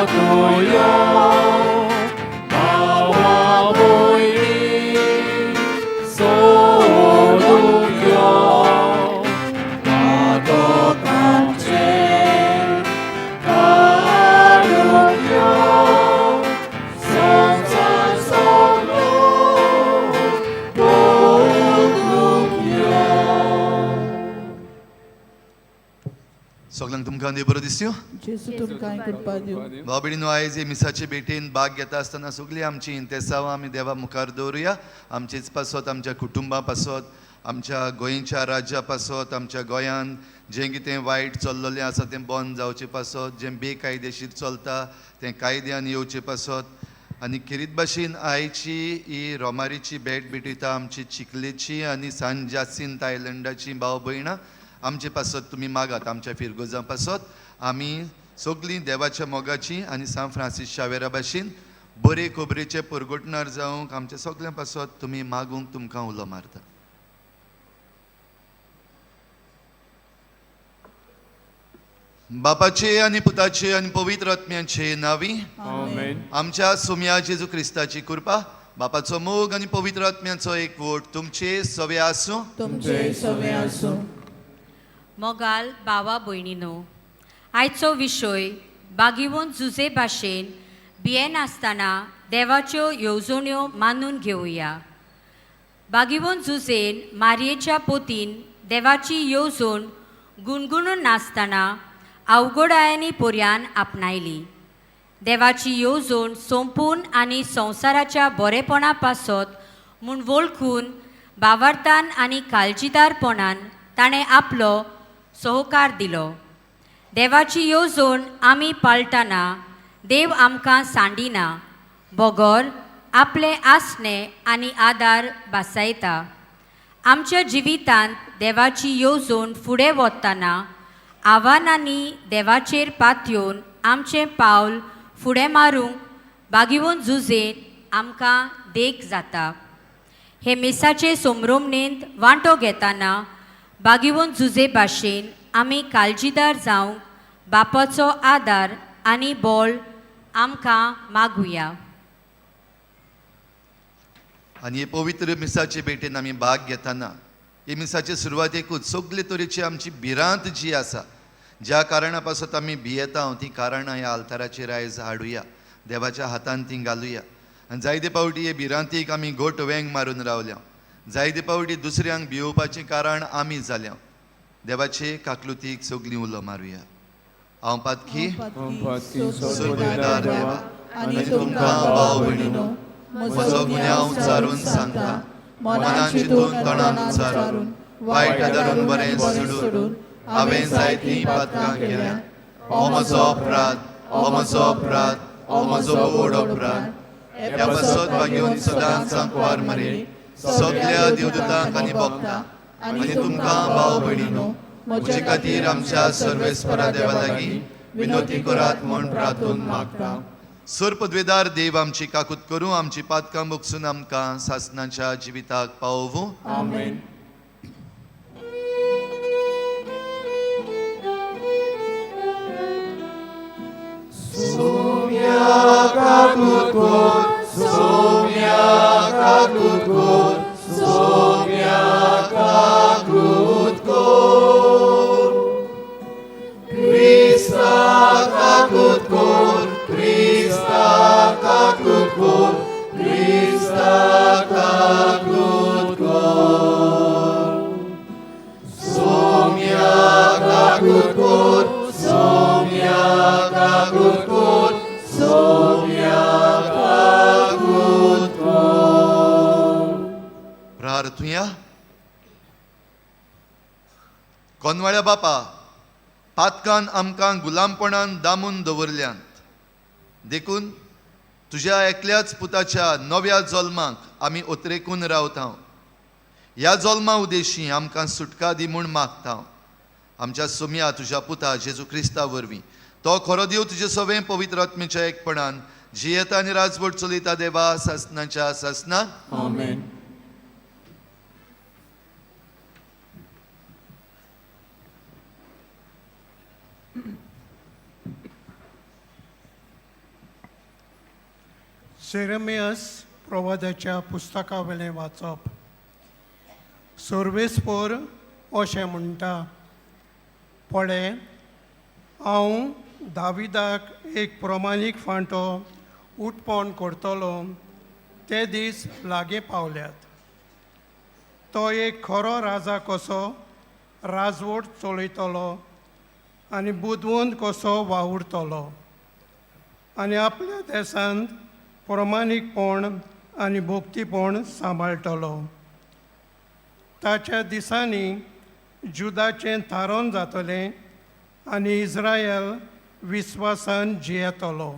तुयो भावा भयणी सोडूंक यो पातकांचें काडूंक यो संवसार सगळो बदलूंक यो. सगळ्यांक तुमकां देव बरो दिसयो. जेजू तुमकां कृपा दिवं. भाव भयणीनो, आयज हे मिसाचे भेटेन भाग घेता आसतना सगळीं आमची इंतेसांवां आमी देवा मुखार दवरुया. आमचेच पासत, आमच्या कुटुंबा पासत, आमच्या गोंयच्या राज्या पासत, आमच्या गोंयान जें कितें वायट चल्लेलें आसा तें बंद जावचें पासत, जें बेकायदेशीर चलता तें कायद्यान येवचें पासत, आनी खेरीत भाशेन आयची ही रोमारीची भेट भेटयता आमची चिखलेची आनी सान जासींत आयलंडाची भाव भयणां, आमचे पासत तुमी मागात. आमच्या फिरगोजां पासत आमी सगळीं देवाच्या मोगाची आनी सान फ्रांसीस शावेरा भाशेन बरे खबरेचे परगटणार जावंक आमच्या सगळ्यां पासत तुमी मागूंक तुमकां उलो मारता. बापाचे आनी पुताचे आनी पवित्र आत्म्याचे नावी. आमेन. आमच्या सुम्या जेजू क्रिस्ताची कृपा, बापाचो मोग आनी पवित्र आत्म्याचो एकवट तुमचे सवे आसूं. तुमचे सवे आसूं. मोगाल भावा भयणीनो, आयचो विशय बागिवोन जुजे भाशेन भियेनासतना देवाच्यो येवजण्यो मानून घेवया. बागिवोन जुजेन मारयेच्या पोतीन देवाची येवजण गुणगुणून नासतना अवघडायांनी पर्यान आपणायली. देवाची येवजण सोंपून आनी संवसाराच्या बरेपणा पासत म्हूण वळखून बावार्थान आनी काळजीदारपणान ताणें आपलो सहकार दिलो. देवाची येवजण आमी पाळटना देव आमकां सांडिना, बगर आपलें आसणें आनी आदार भासायता. आमच्या जिवितांत देवाची येवजण फुडें वतना आव्हानांनी देवाचेर पातयेवन आमचें पावल फुडें मारूंक बागिवोन जुजेन आमकां देख जाता. हे मिसाचे सोमरोमणेंत वांटो घेतना बागिवोन जुजे भाशेन आमी काळजीदार जावंक बापाचो आदार आनी बळ आमकां मागुया. आनी हे पवित्र मिसाचे भेटेन आमी भाग घेतना हे मिसाचे सुरवातेकूच सगळे तरेची आमची भिरांत जी आसा, ज्या कारणा पासत आमी भियेता ती कारणां ह्या आल्ताराचेर आयज हाडुया, देवाच्या हातान ती घालुया. आनी जायते पावटी हे भिरांतीक आमी घोट वेंग मारून रावल्या, जायते पावटी दुसऱ्यांक भियोवपाचें कारण आमी जाल्या. देवाचे काकलुतीक सगळीं उलो मारुया. हांव पातकी सोददार देवा आनी तुमकां भाव भयणीनो म्हजो गुन्यांव उच्चारून सांगता, मनान चिंतून तणान उच्चारून वायट धरून बरें सोडून हांवें जायतीं पातकां केल्या. हो म्हजो अपराध, हो म्हजो अपराध, हो म्हजो व्हड अपराध. ह्या पासत भाग्योन सदांच सांकवार मरे सगळ्या देवदूतांक आनी भक्तां आनी तुमकां भाव भयणीनो म्हजे खातीर आमच्या सर्वेस्परा देवा लागीं विनोती करात म्हूण प्रार्थून मागता. सर्पद्वेदार देव आमची काकूत करूं, आमची पातकां भोगसून आमकां सासनाच्या जिविताक पावोवूं. आमेन. प्रार्थुया. कोनवाळ्या बापा, पातकान आमकां गुलामपणान दामून दवरल्यांत, देखून तुज्या एकल्याच पुताच्या नव्या जल्माक आमी ओतरेकून रावता. ह्या जल्मा उदेशी आमकां सुटका दी म्हूण मागता. आमच्या सुम्या तुज्या पुता जेजू क्रिस्ता वरवीं, तो खरो देव तुजे सवें पवित्र आत्म्याच्या एकपणान जियेता आनी राजवट चलयता देवा सासनाच्या सासनाक. आमेन. सेरेमियस प्रवादाच्या पुस्तका वयलें वाचप. सर्वेस्पोर अशें म्हणटा, पळय हांव दाविदाक एक प्रमाणीक फांटो उत्पन्न करतलो, ते दीस लागीं पावल्यात. तो एक खरो राजा कसो राजवट चलयतलो आनी बुदवंत कसो वावुरतलो आनी आपल्या देशांत प्रमाणीकपण आनी भक्तीपण सांबाळटलो. ताच्या दिसांनी जुदाचें थारोवन जातलें आनी इस्रायल विस्वासान जियेतलो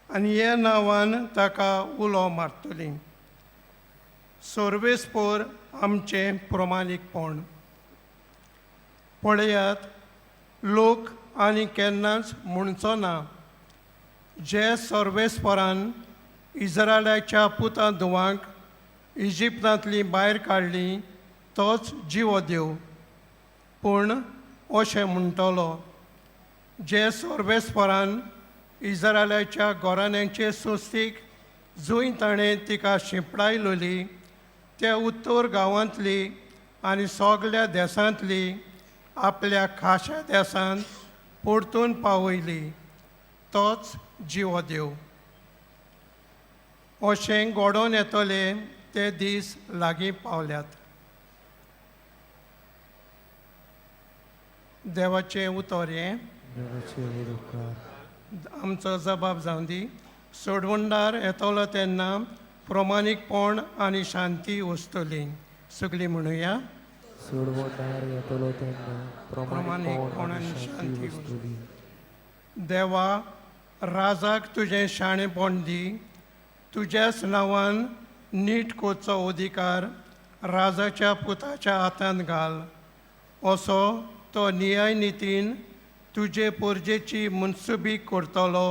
आनी ह्या नांवान ताका उलो मारतली. सर्वेस्पोर आमचें प्रमाणीकपण. पळयात, लोक आनी केन्नाच म्हणचो ना, जे सर्वेस्परान इस्रायलाच्या पुता धुवांक इजिप्तांतली भायर काडली तोच जिवो देव, पूण अशें म्हणटलो, जे सर्वेस्परान इस्रायलाच्या घराण्यांचे सोस्तीक जंय ताणें तिका शिंपडायलोली त्या उत्तर गांवांतली आनी सगल्या देसांतली आपल्या खाशा देसांत परतून पावयली तोच जिवो देव. अशें घडोवन येतले ते दीस लागीं पावल्यात. देवाचें उतर हें. देवाचे व्हड उपकार. आमचो जबाब जावं दी. सोडवणदार येतलो तेन्ना प्रमाणीकपण आनी शांती वसतली. सगळीं म्हणुया. सोडवणदार येतलो तेन्ना प्रमाणीकपण आनी शांती वसतली. देवा, राजाक तुजें शाणेपण दी, तुज्याच नांवान नीट करचो अधिकार राजाच्या पुताच्या हातांत घाल, असो तो न्याय नितीन तुजे पोरजेची मनसुबी करतलो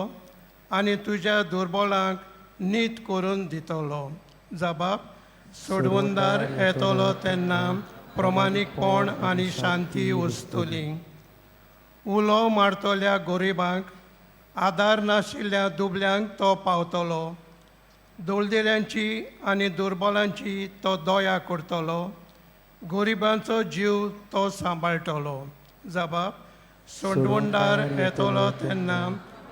आनी तुज्या दुर्बलांक नीत करून दितलो. जबाब, सोडवणदार येतलो तेन्ना प्रमाणीकपण आनी शांती वसतली. उलो मारतल्या गरिबांक, आदार नाशिल्ल्या दुबल्यांक तो पावतलो. दळदिऱ्यांची आनी दुर्बलांची तो दया करतलो. गरिबांचो जीव तो सांबाळटलो. जबाब, सोडवणदार येतलो तेन्ना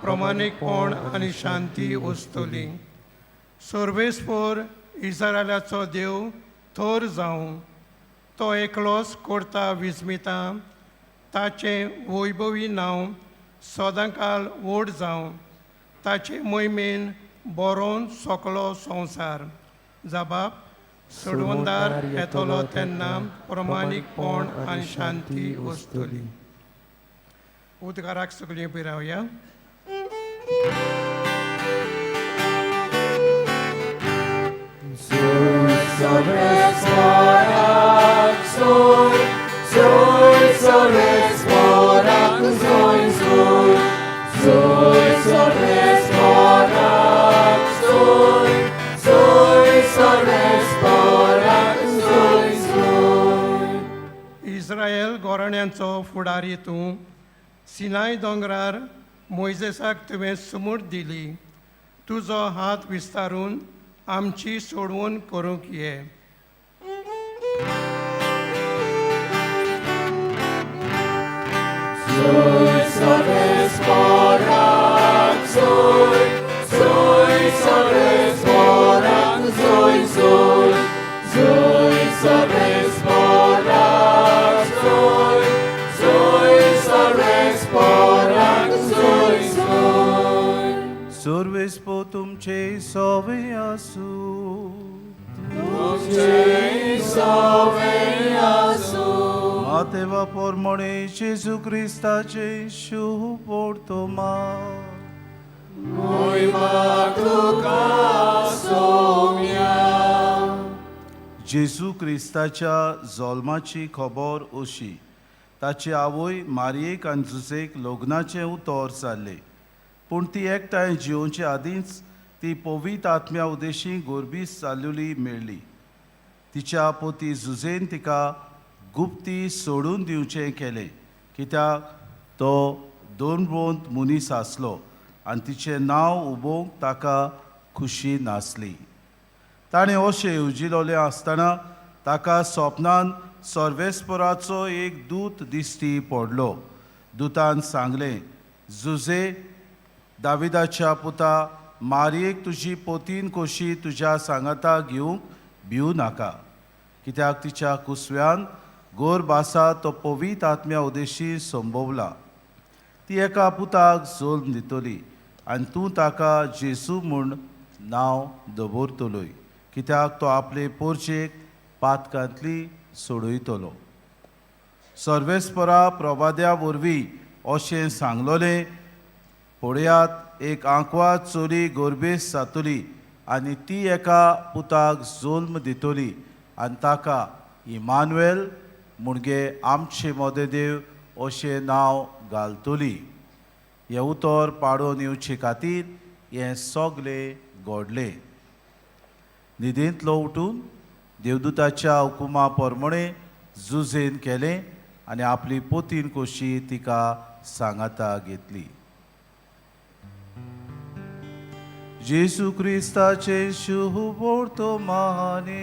प्रमाणीकपण आनी शांती वसतली. सर्वेस्पोर इस्रायलाचो देव थोर जावं, तो एकलोच करता विस्मिता, ताचें वैभवी नांव सदांकाल व्हड जावं, ताचे मोहिमेन बरोवन सकलो संवसार. जबाब, सोडवणदार येतलो तेन्ना प्रमाणीकपण आनी शांती वसतली. उदकाराक सगळीं उबी रावया. इस्रायल गोराण्यांचो फुडारी तूं, सिनाय दोंगरार मोयजेसाक तुवें सुमूर दिली, तुजो हात विस्तारून आमची सोडवण करूंक ये. सर्वेस्पो तुमचे सोवे आसू. मातेवा पोरमणे जेजू क्रिस्ताचे शुभ पोर्तोमा. जेजू क्रिस्ताच्या जल्माची खबर अशी, ताची आवय मारयेक आनी जुजेक लग्नाचें उतर जाल्लें, पूण ती एकठांय जिवोवचे आदींच ती पवित्र आत्म्या उदेशी गोरबीस जाल्ली मेळ्ळी. तिच्या पोती जुजेन तिका गुप्ती सोडून दिवचें केलें, कित्याक तो दोनवंत मनीस आसलो आनी तिचें नांव उबोवंक ताका खुशी नासली. ताणें अशें येवजिलोलें आसतना ताका सोपनान सर्वेस्पराचो एक दूत दिश्टी पडलो. दुतान सांगलें, जुजे दाविदाच्या पुता, मारयेक तुजी पोतीन कशी तुज्या सांगाता घेवंक भिवू नाका, कित्याक तिच्या कुसव्यान गोरभ आसा तो पवित्र आत्म्या उदेशी संभवला. ती एका पुताक जल्म दितली आनी तूं ताका जेजू म्हूण नांव दवरतलोय, कित्याक तो आपले पोरचेक पातकांतली सोडयतलो. सर्वेस्परा प्रवाद्या वरवीं अशें सांगलोलें, पळयात, एक आंकवार चली गोरबेस जातली आनी ती एका पुताक जल्म दितली आनी ताका इमानुएल म्हणजे आमचे मदें देव अशें नांव घालतली. हें उतर पाडोवन येवचे खातीर हें सगलें घडलें. न्हिदेंतलो उठून देवदूताच्या हुकुमा प्रमाणें जुजेन केलें आनी आपली पोतीन कशी तिका सांगाता घेतली. जेजू क्रिस्ताचे शुभवर्तमाने.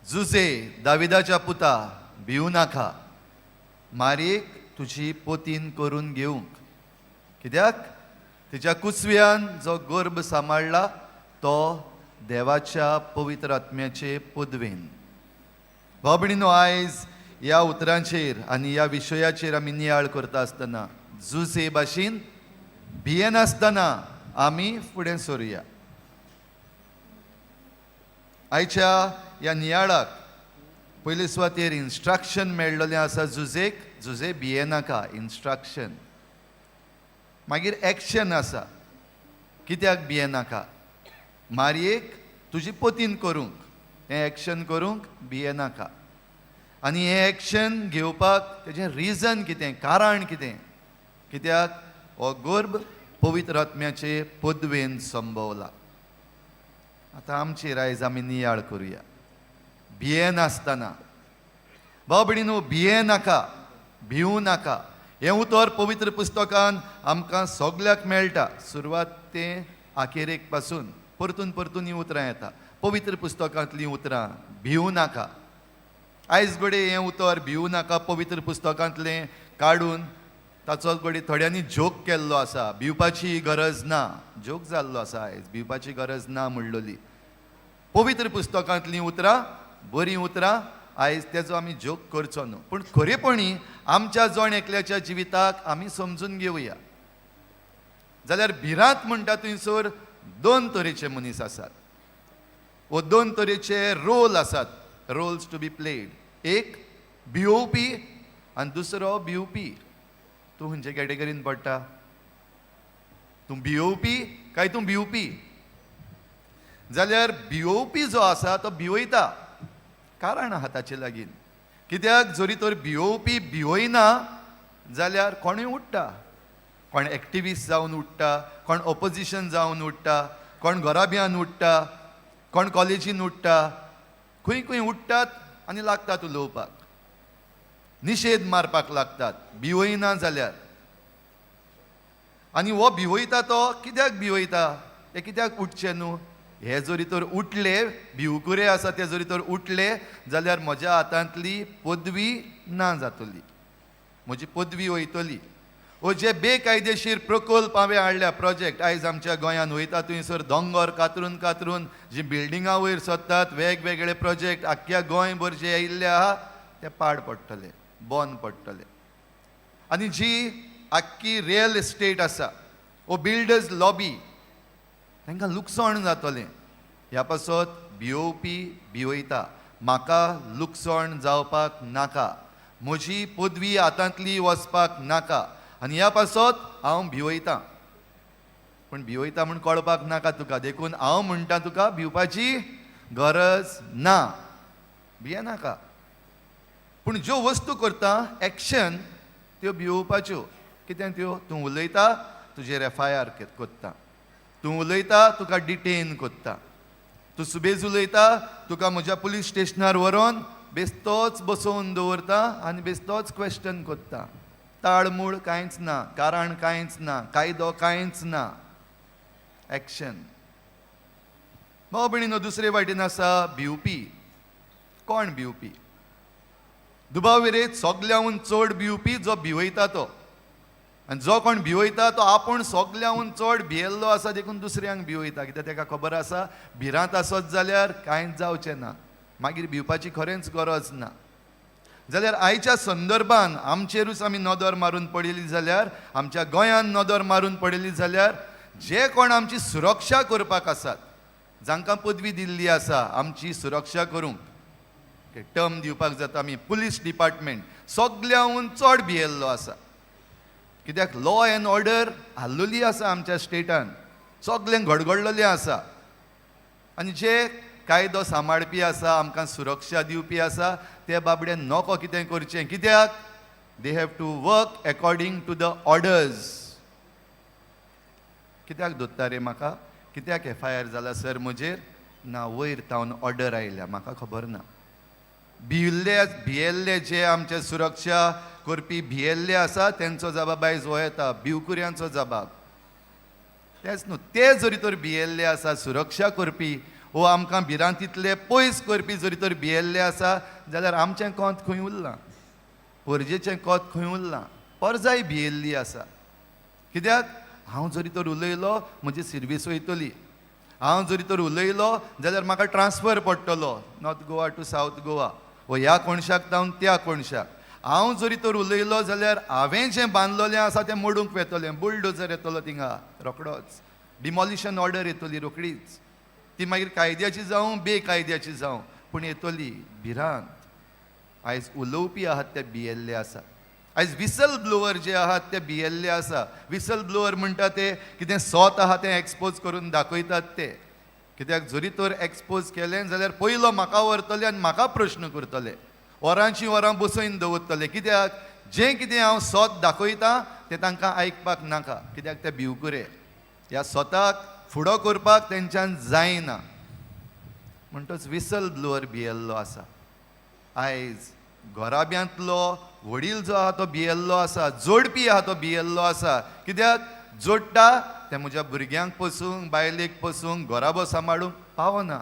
जुजे दाविदाच्या पुता, भिवू नाका, मारयेक तुजी पोतीन करून घेवंक, कित्याक तिच्या कुसव्यान जो गर्भ सांबाळ्ळा तो देवाच्या पवित्र आत्म्याचे पदवेन. भाव भयणीनो, आयज ह्या उतरांचेर आनी ह्या विशयाचेर आमी नियाळ करता आसतना जुजे भाशेन भियेनासतना आमी फुडें सरुया. आयच्या ह्या नियाळाक पयले सुवातेर इन्स्ट्रक्शन मेळ्ळलें आसा जुजेक, जुजे भियेनाका, इन्स्ट्रक्शन. मागीर एक्शन आसा, कित्याक भियेनाका, मारयेक तुजी पोतीन करूंक, हें एक्शन करूंक भियेनाका. आनी हें एक्शन घेवपाक तेजें रिजन कितें, कारण कितें, कित्याक हो गर्भ पवित्र आत्म्याचे पदवेन संभवला. आतां आमचेर आयज आमी नियाळ करुया भियेनासतना. भाव भयणीनो, भियेनाका, भिवू नाका हें उतर पवित्र पुस्तकान आमकां सगल्याक मेळटा. सुरवात ते आखेरेक पासून परतून परतून हीं उतरां येता पवित्र पुस्तकांतलीं उतरां, भिवू नाका. आयज घडये हें उतर भिवू नाका पवित्र पुस्तकांतलें काडून ताचो घडये थोड्यांनी जोक केल्लो आसा. भिवपाची गरज ना, जोक जाल्लो आसा आयज, भिवपाची गरज ना म्हणलोली. पवित्र पुस्तकांतलीं उतरां बरीं उतरां, आयज तेजो आमी जोक करचो न्हू, पूण खरेपणी आमच्या जण एकल्याच्या जिविताक आमी समजून घेवया. जाल्यार भिरांत म्हणटा थंयसर दोन तरेचे मनीस आसात वो दोन तरेचे रोल आसात, रोल्स टू बी प्लेड. एक भियोवपी आनी दुसरो भिवपी. तूं खंयचे कॅटेगरीन पडटा? तूं भियोवपी काय तूं भिवपी? जाल्यार भियोवपी जो आसा तो भिवयता, कारण आहा ताचे लागीं. कित्याक जरी तर भियोवपी भिवयना जाल्यार कोणूय उठ्ठा, कोण एक्टिविस्ट जावन उठ्ठा, कोण ओपोजिशन जावन उठ्ठा, कोण घराब्यान उठ्ठा, कोण कॉलेजीन उठ्ठा, खंय खंय उठ्ठात आनी लागतात उलोवपाक, निशेध मारपाक लागतात भिवयना जाल्यार. आनी हो भिवयता तो कित्याक भिवयता, ते कित्याक उठचे न्हू? हे जरी तर उठले, भिवकुरे आसा ते जरी तर उठले जाल्यार म्हज्या हातांतली पदवी ना जातली, म्हजी पदवी वयतली. ओ जे बेकायदेशीर प्रकल्प हांवें हाडल्या, प्रोजेक्ट आयज आमच्या गोंयांत वयता थंयसर दोंगर कातरून कातरून जी बिल्डिंगां वयर सरतात, वेगवेगळे प्रोजेक्ट आख्ख्या गोंयभर जे आयिल्ले आहा ते पाड पडटले, बंद पडटले. आनी जी आख्खी रियल इस्टेट आसा वो बिल्डर्स लॉबी, तांकां लुकसाण जातलें. ह्या पासत भियोवपी भिवयता, म्हाका लुकसाण जावपाक नाका, म्हजी पदवी हातांतली वचपाक नाका, आनी ह्या पासत हांव भिवयतां. पूण भिवयता म्हूण कळपाक नाका तुका, देखून हांव म्हणटा तुका भिवपाची गरज ना, भियेनाका. पूण ज्यो वस्तू करता एक्शन त्यो भिवपाच्यो. कितें त्यो? तूं उलयता तुजेर एफ I R करता, तूं उलयता तुका डिटेन कोत्ता, तूं सुबेज उलयता तुका म्हज्या पुलीस स्टेशनार व्हरोन बेस्तोच बसोवन दवरता आनी बेस्तोच क्वेश्चन कोत्ता. ताळमूळ कांयच ना, कारण कांयच ना, कायदो कांयच ना, एक्शन. भाव भयणीनो, दुसरे वाटेन आसा भिवपी. कोण भिवपी? दुबाव विरेत सगल्याहून चड भिवपी जो भिवयता तो. आनी जो कोण भिवयता तो आपूण सगल्याहून चड भियेल्लो आसा, देखून दुसऱ्यांक भिवयता. कित्याक ताका खबर आसा भिरांत आसत जाल्यार कांयच जावचें ना, मागीर भिवपाची खरेंच गरज ना. जाल्यार आयच्या संदर्भान आमचेरूच आमी नदर मारून पळयली जाल्यार, आमच्या गोंयान नदर मारून पळयली जाल्यार, जे कोण आमची सुरक्षा करपाक आसात, जांकां पदवी दिल्ली आसा आमची सुरक्षा करूंक, टर्म दिवपाक जाता आमी, पुलीस डिपार्टमेंट सगल्याहून चड भियेल्लो आसा. कित्याक लॉ एन्ड ऑर्डर हाल्लोली आसा आमच्या स्टेटान, सगळें घडघडलेलें आसा. आनी जे कायदो सांबाळपी आसा, आमकां सुरक्षा दिवपी आसा, ते बाबडे नको कितें करचें. कित्याक they have to work according to the orders. कित्याक दोत्ता रे म्हाका, कित्याक एफआयआर जाला सर म्हजेर? ना, वयर तावन ऑर्डर आयल्या, म्हाका खबर ना. भियेल्ले भियेल्ले जे आमचे सुरक्षा करपी भियेल्ले आसा तेंचो जबाब आयज हो येता, भिवकुऱ्यांचो जबाब. तेंच न्हू, ते जरी तर भियेल्ले आसा सुरक्षा करपी वो आमकां भिरांतींतले पयस करपी जरी तर भियेल्ले आसा जाल्यार आमचें कोंत खंय उरलां, परजेचें कोत खंय उरलां? परजाय भियेल्ली आसा. कित्याक हांव जरी तर उलयलो म्हजी सिर्वीस वयतली, हांव जरी तर उलयलो जाल्यार म्हाका ट्रान्सफर पडटलो North Goa to South Goa, वो ह्या कोणशाक जावन त्या कोणशाक. हांव जरी तर उलयलो जाल्यार हांवें जें बांदलेलें आसा तें मोडूंक वेतलें, बुलडोजर येतलो थिंगा रोकडोच, डिमॉलिशन ऑर्डर येतली रोकडीच, ती मागीर कायद्याची जावं बेकायद्याची जावं पूण येतली. भिरांत. आयज उलोवपी आहात ते भियेल्ले आसा. आयज विसल ब्लोवर जे आहात ते भियेल्ले आसा. विसल ब्लोवर म्हणटा ते कितें सोत आहा तें एक्सपोज करून दाखयतात ते. कित्याक जरी तर एक्सपोज केलें जाल्यार पयलो म्हाका व्हरतले आनी म्हाका प्रश्न करतले, वरांची वरां बसोवन दवरतले. कित्याक जें कितें हांव सोत दाखयता तें तांकां आयकपाक नाका. कित्याक ते भिवकुरे, ह्या सोताक फुडो करपाक तेंच्यान जायना. म्हणटच विसल ब्लोवर भियेल्लो आसा. आयज घराब्यांतलो वडील जो आहा तो भियेल्लो आसा, जोडपी आहा तो भियेल्लो आसा. कित्याक जोडटा तें म्हज्या भुरग्यांक पसून, बायलेक पसून, घराबो सांबाळूंक पावना.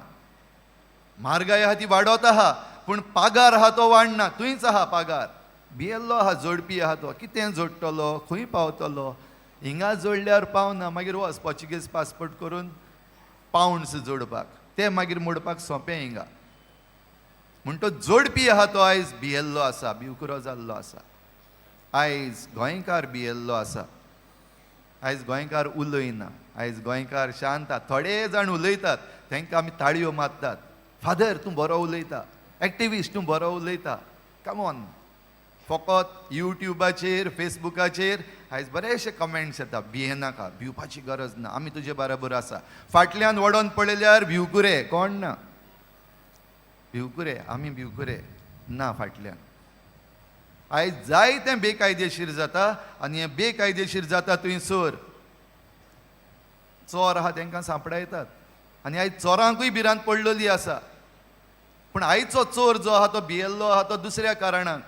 म्हारगाय आहा ती वाडत आहा पूण पागार आहा तो वाडना, थंयच आहा पागार. भियेल्लो आहा जोडपी आहा तो, कितें जोडटलो, खंय पावतलो? हिंगा जोडल्यार पावना, मागीर वच पोर्चुगीज पासपोर्ट करून पावंड्स जोडपाक, ते मागीर मोडपाक सोंपें हिंगा. म्हण तो जोडपी आहा तो आयज भियेल्लो आसा, भिवकुरो जाल्लो आसा. आयज गोंयकार भियेल्लो आसा. आयज गोंयकार उलयना, आयज गोंयकार शांत आहा. थोडे जाण उलयतात तांकां आमी ताळयो मारतात, फादर तूं बरो उलयता, एक्टिविस्ट तूं बरो उलयता, कम ऑन. फकत युट्यूबाचेर फेसबुकाचेर आयज बरेचशे कमेंट्स येता, भियेनाका, भिवपाची गरज ना, आमी तुजे बराबर आसा. फाटल्यान वडोन पळयल्यार भिवकुरे कोण ना, भिवकुरे आमी भिवकुरे ना फाटल्यान. आयज जायतें बेकायदेशीर जाता आनी हें बेकायदेशीर जाता थंयसर चोर आहा तांकां सांपडायतात आनी आयज चोरांकूय भिरांत पडलेली आसा. पूण आयचो चोर जो आहा तो भियेल्लो आहा तो दुसऱ्या कारणाक,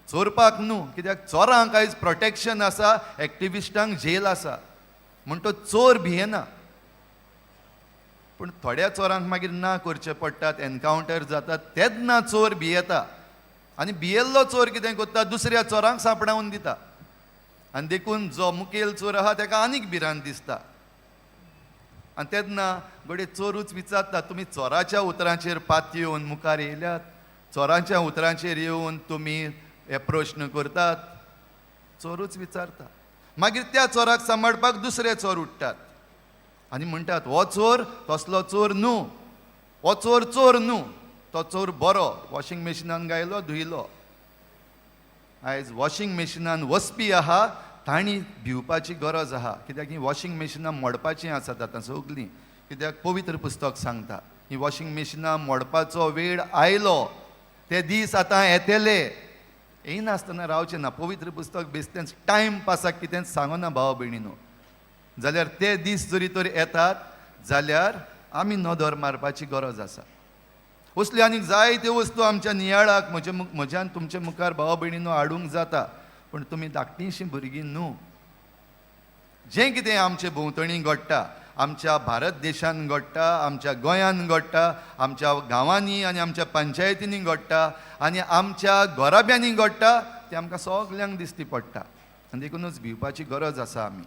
चोरपाक न्हू. कित्याक चोरांक आयज प्रोटेक्शन आसा, एक्टिविस्टांक जेल आसा, म्हण तो चोर भियेना. पूण थोड्या चोरांक मागीर ना करचे पडटात, एनकावंटर जातात, तेन्ना चोर भियेता. आनी भियेल्लो चोर कितें करता, दुसऱ्या चोरांक सांपडावन दिता. आनी देखून जो मुखेल चोर आहा ताका आनीक भिरांत दिसता. आनी तेन्ना घडये चोरूच विचारता, तुमी चोराच्या उतरांचेर पातयेवन मुखार येयल्यात, चोरांच्या उतरांचेर येवन तुमी हे प्रश्न करतात? चोरूच विचारता. मागीर त्या चोराक सांबाळपाक दुसरे चोर उठ्ठात आनी म्हणटात, हो चोर तसलो चोर न्हू, हो चोर चोर न्हू, तो चोर बरो, वॉशिंग मशिनान गायलो धुयलो. आयज वॉशिंग मशिनान वचपी आहा तांणी भिवपाची गरज आहा. कित्याक ही वॉशिंग मशिनां मोडपाचीं आसात आतां सगलीं. कित्याक पवित्र पुस्तक सांगता ही वॉशिंग मशिनां मोडपाचो वेळ आयलो, ते दीस आतां येतले. येयनासतना रावचें ना. पवित्र पुस्तक बेश्टेंच टायम पासाक कितेंच सांगना भाव भयणीनो. जाल्यार ते दीस जरी तर येतात जाल्यार आमी नदर मारपाची गरज आसा. असल्यो आनीक जायत्यो वस्तू आमच्या नियाळाक म्हजे म्हज्यान तुमचे मुखार भाव भयणीनो हाडूंक जाता, पूण तुमी धाकटींशीं भुरगीं न्हू. जें कितें आमचे भोंवतणी घडटा, आमच्या भारत देशान घडटा, आमच्या गोंयान घडटा, आमच्या गांवांनी आनी आमच्या पंचायतींनी घडटा आनी आमच्या घराब्यांनी घडटा, तें आमकां सगल्यांक दिसती पडटा. आनी देखूनच भिवपाची गरज आसा आमी,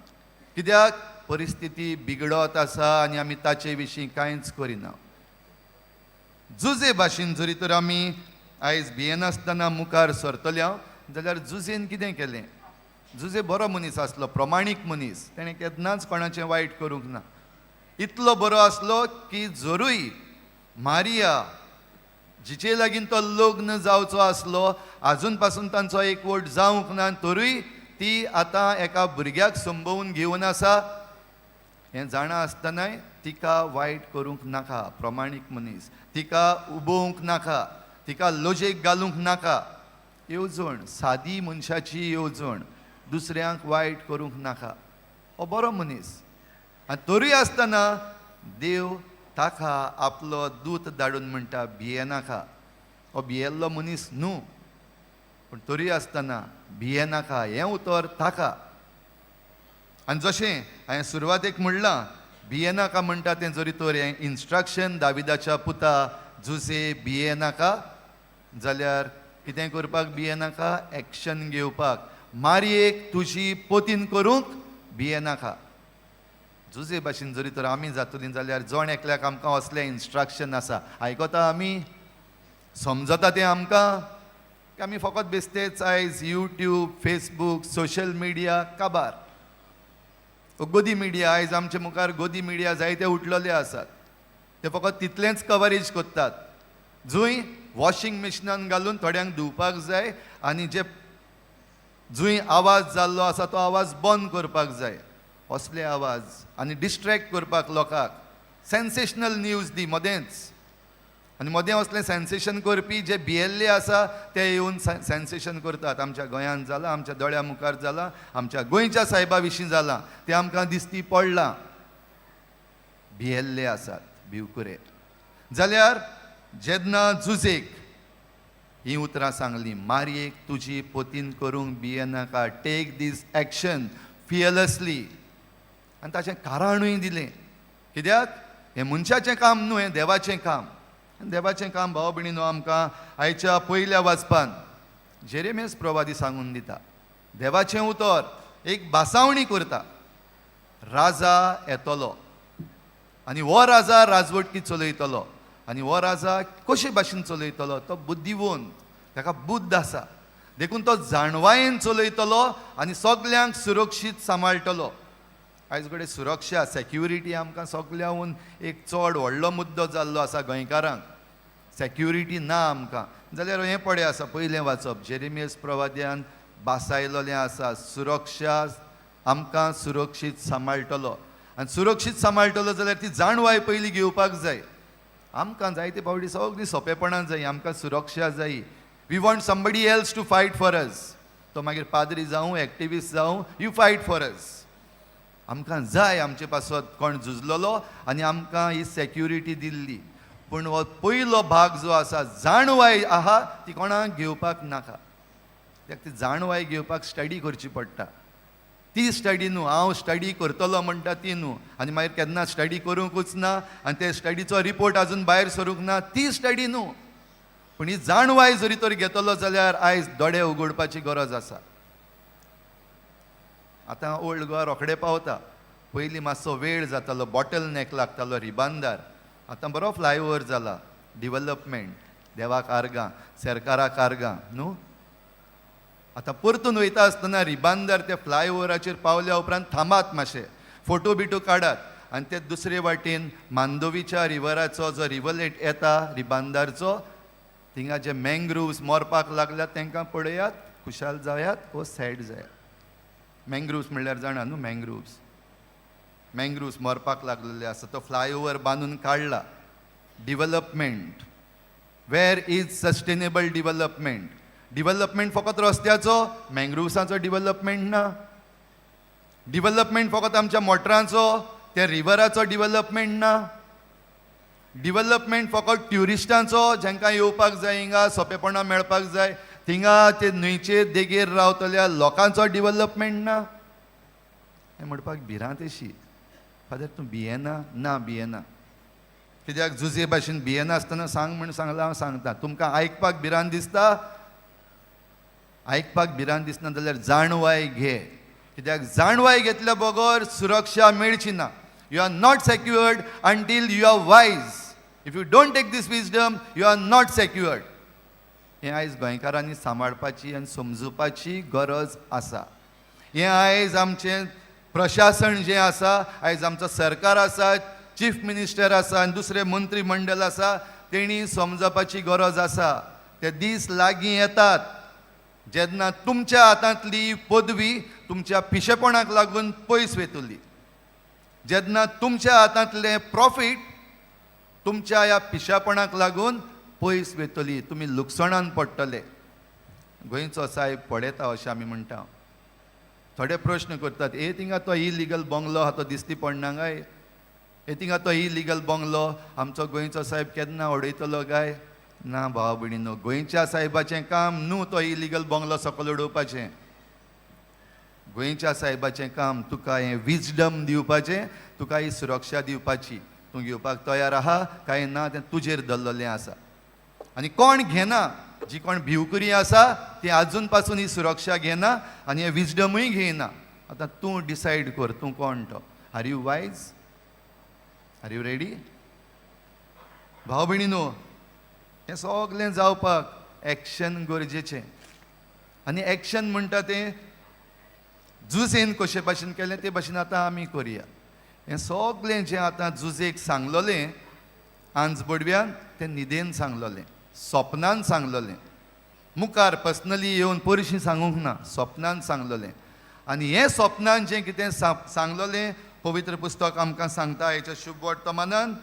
कित्याक परिस्थिती बिगडत आसा आनी आमी ताचे विशीं कांयच करिना. जुजे भाशेन जरी तर आमी आयज भियेनासतना मुखार सरतले हांव जाल्यार जुजेन कितें केलें? जुजे बरो मनीस आसलो, प्रमाणीक मनीस, तेणें केन्नाच कोणाचें वायट करूंक ना. इतलो बरो आसलो की जरूय मारिया जिचे लागीं तो लग्न जावचो आसलो, आजून पासून तांचो एकवट जावंक ना, तरूय ती आतां एका भुरग्याक संबोवन घेवन आसा हें जाणा आसतनाय तिका वायट करूंक नाका. प्रमाणीक मनीस, तिका उबोवंक नाका, तिका लजेक घालूंक नाका. येवजण सादी मनशाची येवजण, दुसऱ्यांक वायट करूंक नाका. हो बरो मनीस. आनी तरूय आसतना देव ताका आपलो दूत धाडून म्हणटा भियेनाका. हो भियेल्लो मनीस न्हू, पूण तरूय आसतना भियेनाका हें उतर ताका. आनी जशें हांवें सुरवातेक म्हणलां, भियेनाका म्हणटा तें जरी तर हें इन्स्ट्रक्शन दाविदाच्या पुता जुजे भियेनाका, जाल्यार कितें करपाक भियेनाका? एक्शन घेवपाक. मारयेक तुजी पोतीन करूंक भियेनाका. जुजे भाशेन जरी तर आमी जातलीं जाल्यार जण एकल्याक आमकां असलें इन्स्ट्रक्शन आसा. आयकता आमी, समजता तें आमकां, की आमी फकत बेस्तेच आयज यूट्यूब, फेसबूक, सोशल मिडिया काबार गोदी मिडिया. आयज आमचे मुखार गोदी मिडिया जायते उठलेले आसात, ते फकत तितलेंच कवरेज करतात जंय वॉशिंग मशिनान घालून थोड्यांक धुवपाक जाय आनी जे जंय आवाज जाल्लो आसा तो आवाज बंद करपाक जाय, असले आवाज आनी डिस्ट्रेक्ट करपाक लोकांक. सेन्सेशनल न्यूज दी मदेंच, आनी मदें असलें सेन्सेशन करपी जे भियेल्ले आसा ते येवन सेन्सेशन करतात. आमच्या गोंयांत जालां, आमच्या दोळ्या मुखार जालां, आमच्या गोंयच्या सायबा विशीं जालां, तें आमकां दिसती पडलां. भियेल्ले आसात, भिवकुरे. जाल्यार जेन्ना जुजेक हीं उतरां सांगलीं, मारयेक तुजी पोतीन करूंक भियेनाका, टेक these action फियरलेसली, आनी ताचें कारणूय दिलें, कित्याक हें मनशाचें काम न्हू, हें देवाचें काम. आनी देवाचें काम भाव भयणीनो आमकां आयच्या पयल्या वाचपान जेरेमेस प्रवादी सांगून दिता. देवाचें उतर एक भासावणी करता, राजा येतलो आनी हो राजा राजवटकी चलयतलो, आनी हो राजा कशे भाशेन चलयतलो? तो बुद्धिवंत, ताका बुद्द आसा, देखून तो जाणवायेन चलयतलो आनी सगल्यांक सुरक्षीत सांबाळटलो. आयज कडेन सुरक्षा, सेक्युरिटी आमकां सगल्याहून एक चड व्हडलो मुद्दो जाल्लो आसा गोंयकारांक. सेक्युरिटी ना आमकां. जाल्यार हें पळय आसा पयलें वाचप, जेरेमियस प्रवाद्यान भासायलोलें आसा, सुरक्षा आमकां सुरक्षीत सांबाळटलो. आनी सुरक्षीत सांबाळटलो जाल्यार ती जाणवाय पयलीं घेवपाक जाय. आमकां जायते फावटी सगळीं सोंपेपणां जाय, आमकां सुरक्षा जाय. We want somebody else to fight for us. तो मागीर पाद्री जावं, एक्टिविस्ट जावं, you fight for us. आमकां जाय आमचे पासत कोण झुजलोलो आनी आमकां ही सेक्युरिटी दिल्ली. पूण हो पयलो भाग जो आसा, जाणवाय आहा, ती कोणाक घेवपाक नाका. कित्याक ती जाणवाय घेवपाक स्टडी करची पडटा. ती स्टडी न्हू, हांव स्टडी करतलो म्हणटा ती न्हू, आनी मागीर केन्ना स्टडी करूंकूच ना आनी ते स्टडीचो रिपोर्ट आजून भायर सरूंक ना, ती स्टडी न्हू. पूण ही जाणवाय जरी तर घेतलो जाल्यार आयज दोळे उगडपाची गरज आसा. आतां ओल्ड गोवा रोखडे पावता, पयलीं मातसो वेळ जातालो, बॉटल नॅक लागतालो रिबांदार. आतां बरो फ्लायओवर जाला, डिवलपमेंट, देवाक आर्गां, सरकाराक आर्गां न्हू. आतां परतून वयता आसतना रिबांदार त्या फ्लायओवराचेर पावल्या उपरांत थांबात मातशे, फोटो बिटो काडात आनी ते दुसरे वाटेन मांडोवीच्या रिवराचो जो रिवलेट येता रिबांदारचो, थिंगा जे मँग्रुव्स मरपाक लागल्यात तांकां पळयात, खुशाल जायात वो सॅड जायात. मँग्रुव्स म्हणल्यार जाणा न्हू, मँग्रुव्स, मँग्रुव्स मरपाक लागलेले आसा. तो फ्लायओवर बांदून काडला. Development, where is sustainable development? Development फकत रस्त्याचो, मँग्रुव्साचो डिवलपमेंट ना. डिवलपमेंट फकत आमच्या मोटरांचो, त्या रिवराचो डिवलपमेंट ना. डिवलपमेंट फकत ट्युरिस्टांचो, जांकां येवपाक जाय हिंगा, सोंपेपणां मेळपाक जाय थिंगा, ते न्हंयचे देगेर रावतल्या लोकांचो डिवलपमेंट ना. हें म्हणपाक भिरांत अशी. फादर, तूं भियेना? ना, भियेना. कित्याक जुजे भाशेन भियेनासतना सांग म्हण सांगलां, हांव सांगता. तुमकां आयकपाक भिरांत दिसता? आयकपाक भिरांत दिसना जाल्यार जाणवाय घे, कित्याक जाणवाय घेतल्या बगर सुरक्षा मेळची ना. You are not secured until you are wise. If you don't take this wisdom, you are not secured. हें आयज गोंयकारांनी सांबाळपाची आनी समजुपाची गरज आसा. हें आयज आमचें प्रशासन जें आसा, आयज आमचो सरकार आसा, चीफ मिनिस्टर आसा आनी दुसरें मंत्री मंडळ आसा, तेणी समजपाची गरज आसा. ते दीस लागीं येतात जेन्ना तुमच्या हातांतली पदवी तुमच्या पिशेपणाक लागून पयस वयतली, जेन्ना तुमच्या हातांतलें प्रॉफीट तुमच्या ह्या पिशेपणाक लागून पयस वयतली, तुमी लुकसणान पडटले. गोंयचो सायब पळयता अशें आमी म्हणटा. थोडे प्रश्न करतात, ए थिंगा तो इलिगल बंगलो आहा तो दिसती पडना काय? ए थिंगा तो इलिगल बंगलो आमचो गोंयचो सायब केन्ना उडयतलो काय? ना भाव भयणीनो, गोंयच्या सायबाचें काम न्हू तो इलिगल बंगलो सकयल उडोवपाचें. गोंयच्या सायबाचें काम तुका हें विजडम दिवपाचें, तुका ही सुरक्षा दिवपाची. तूं घेवपाक तयार आहा काय ना तें तुजेर दवरलेलें आसा. आनी कोण घेना, जी कोण भिवकुरी आसा ती आजून पासून ही सुरक्षा घेना आनी हें विजडमूय घेयना. आतां तूं डिसायड कर तूं कोण तो. Are you wise? Are you ready? भाव भयणीनो, हें सगलें जावपाक एक्शन गरजेचें. आनी एक्शन म्हणटा तें जुजेन कशे भाशेन केलें ते भाशेन आतां आमी करया. हें सगलें जें आतां जुजेक सांगलोलें आंज बडव्यान, तें न्हिदेन सांगलोलें, सपनान सांगलोलें. मुखार पर्सनली येवन परशी सांगूंक ना, सपनान सांगलोलें. आनी हें सपनान जें कितें सांगलोलें, पवित्र पुस्तक आमकां सांगता हेच्या शुभ वर्तमानान.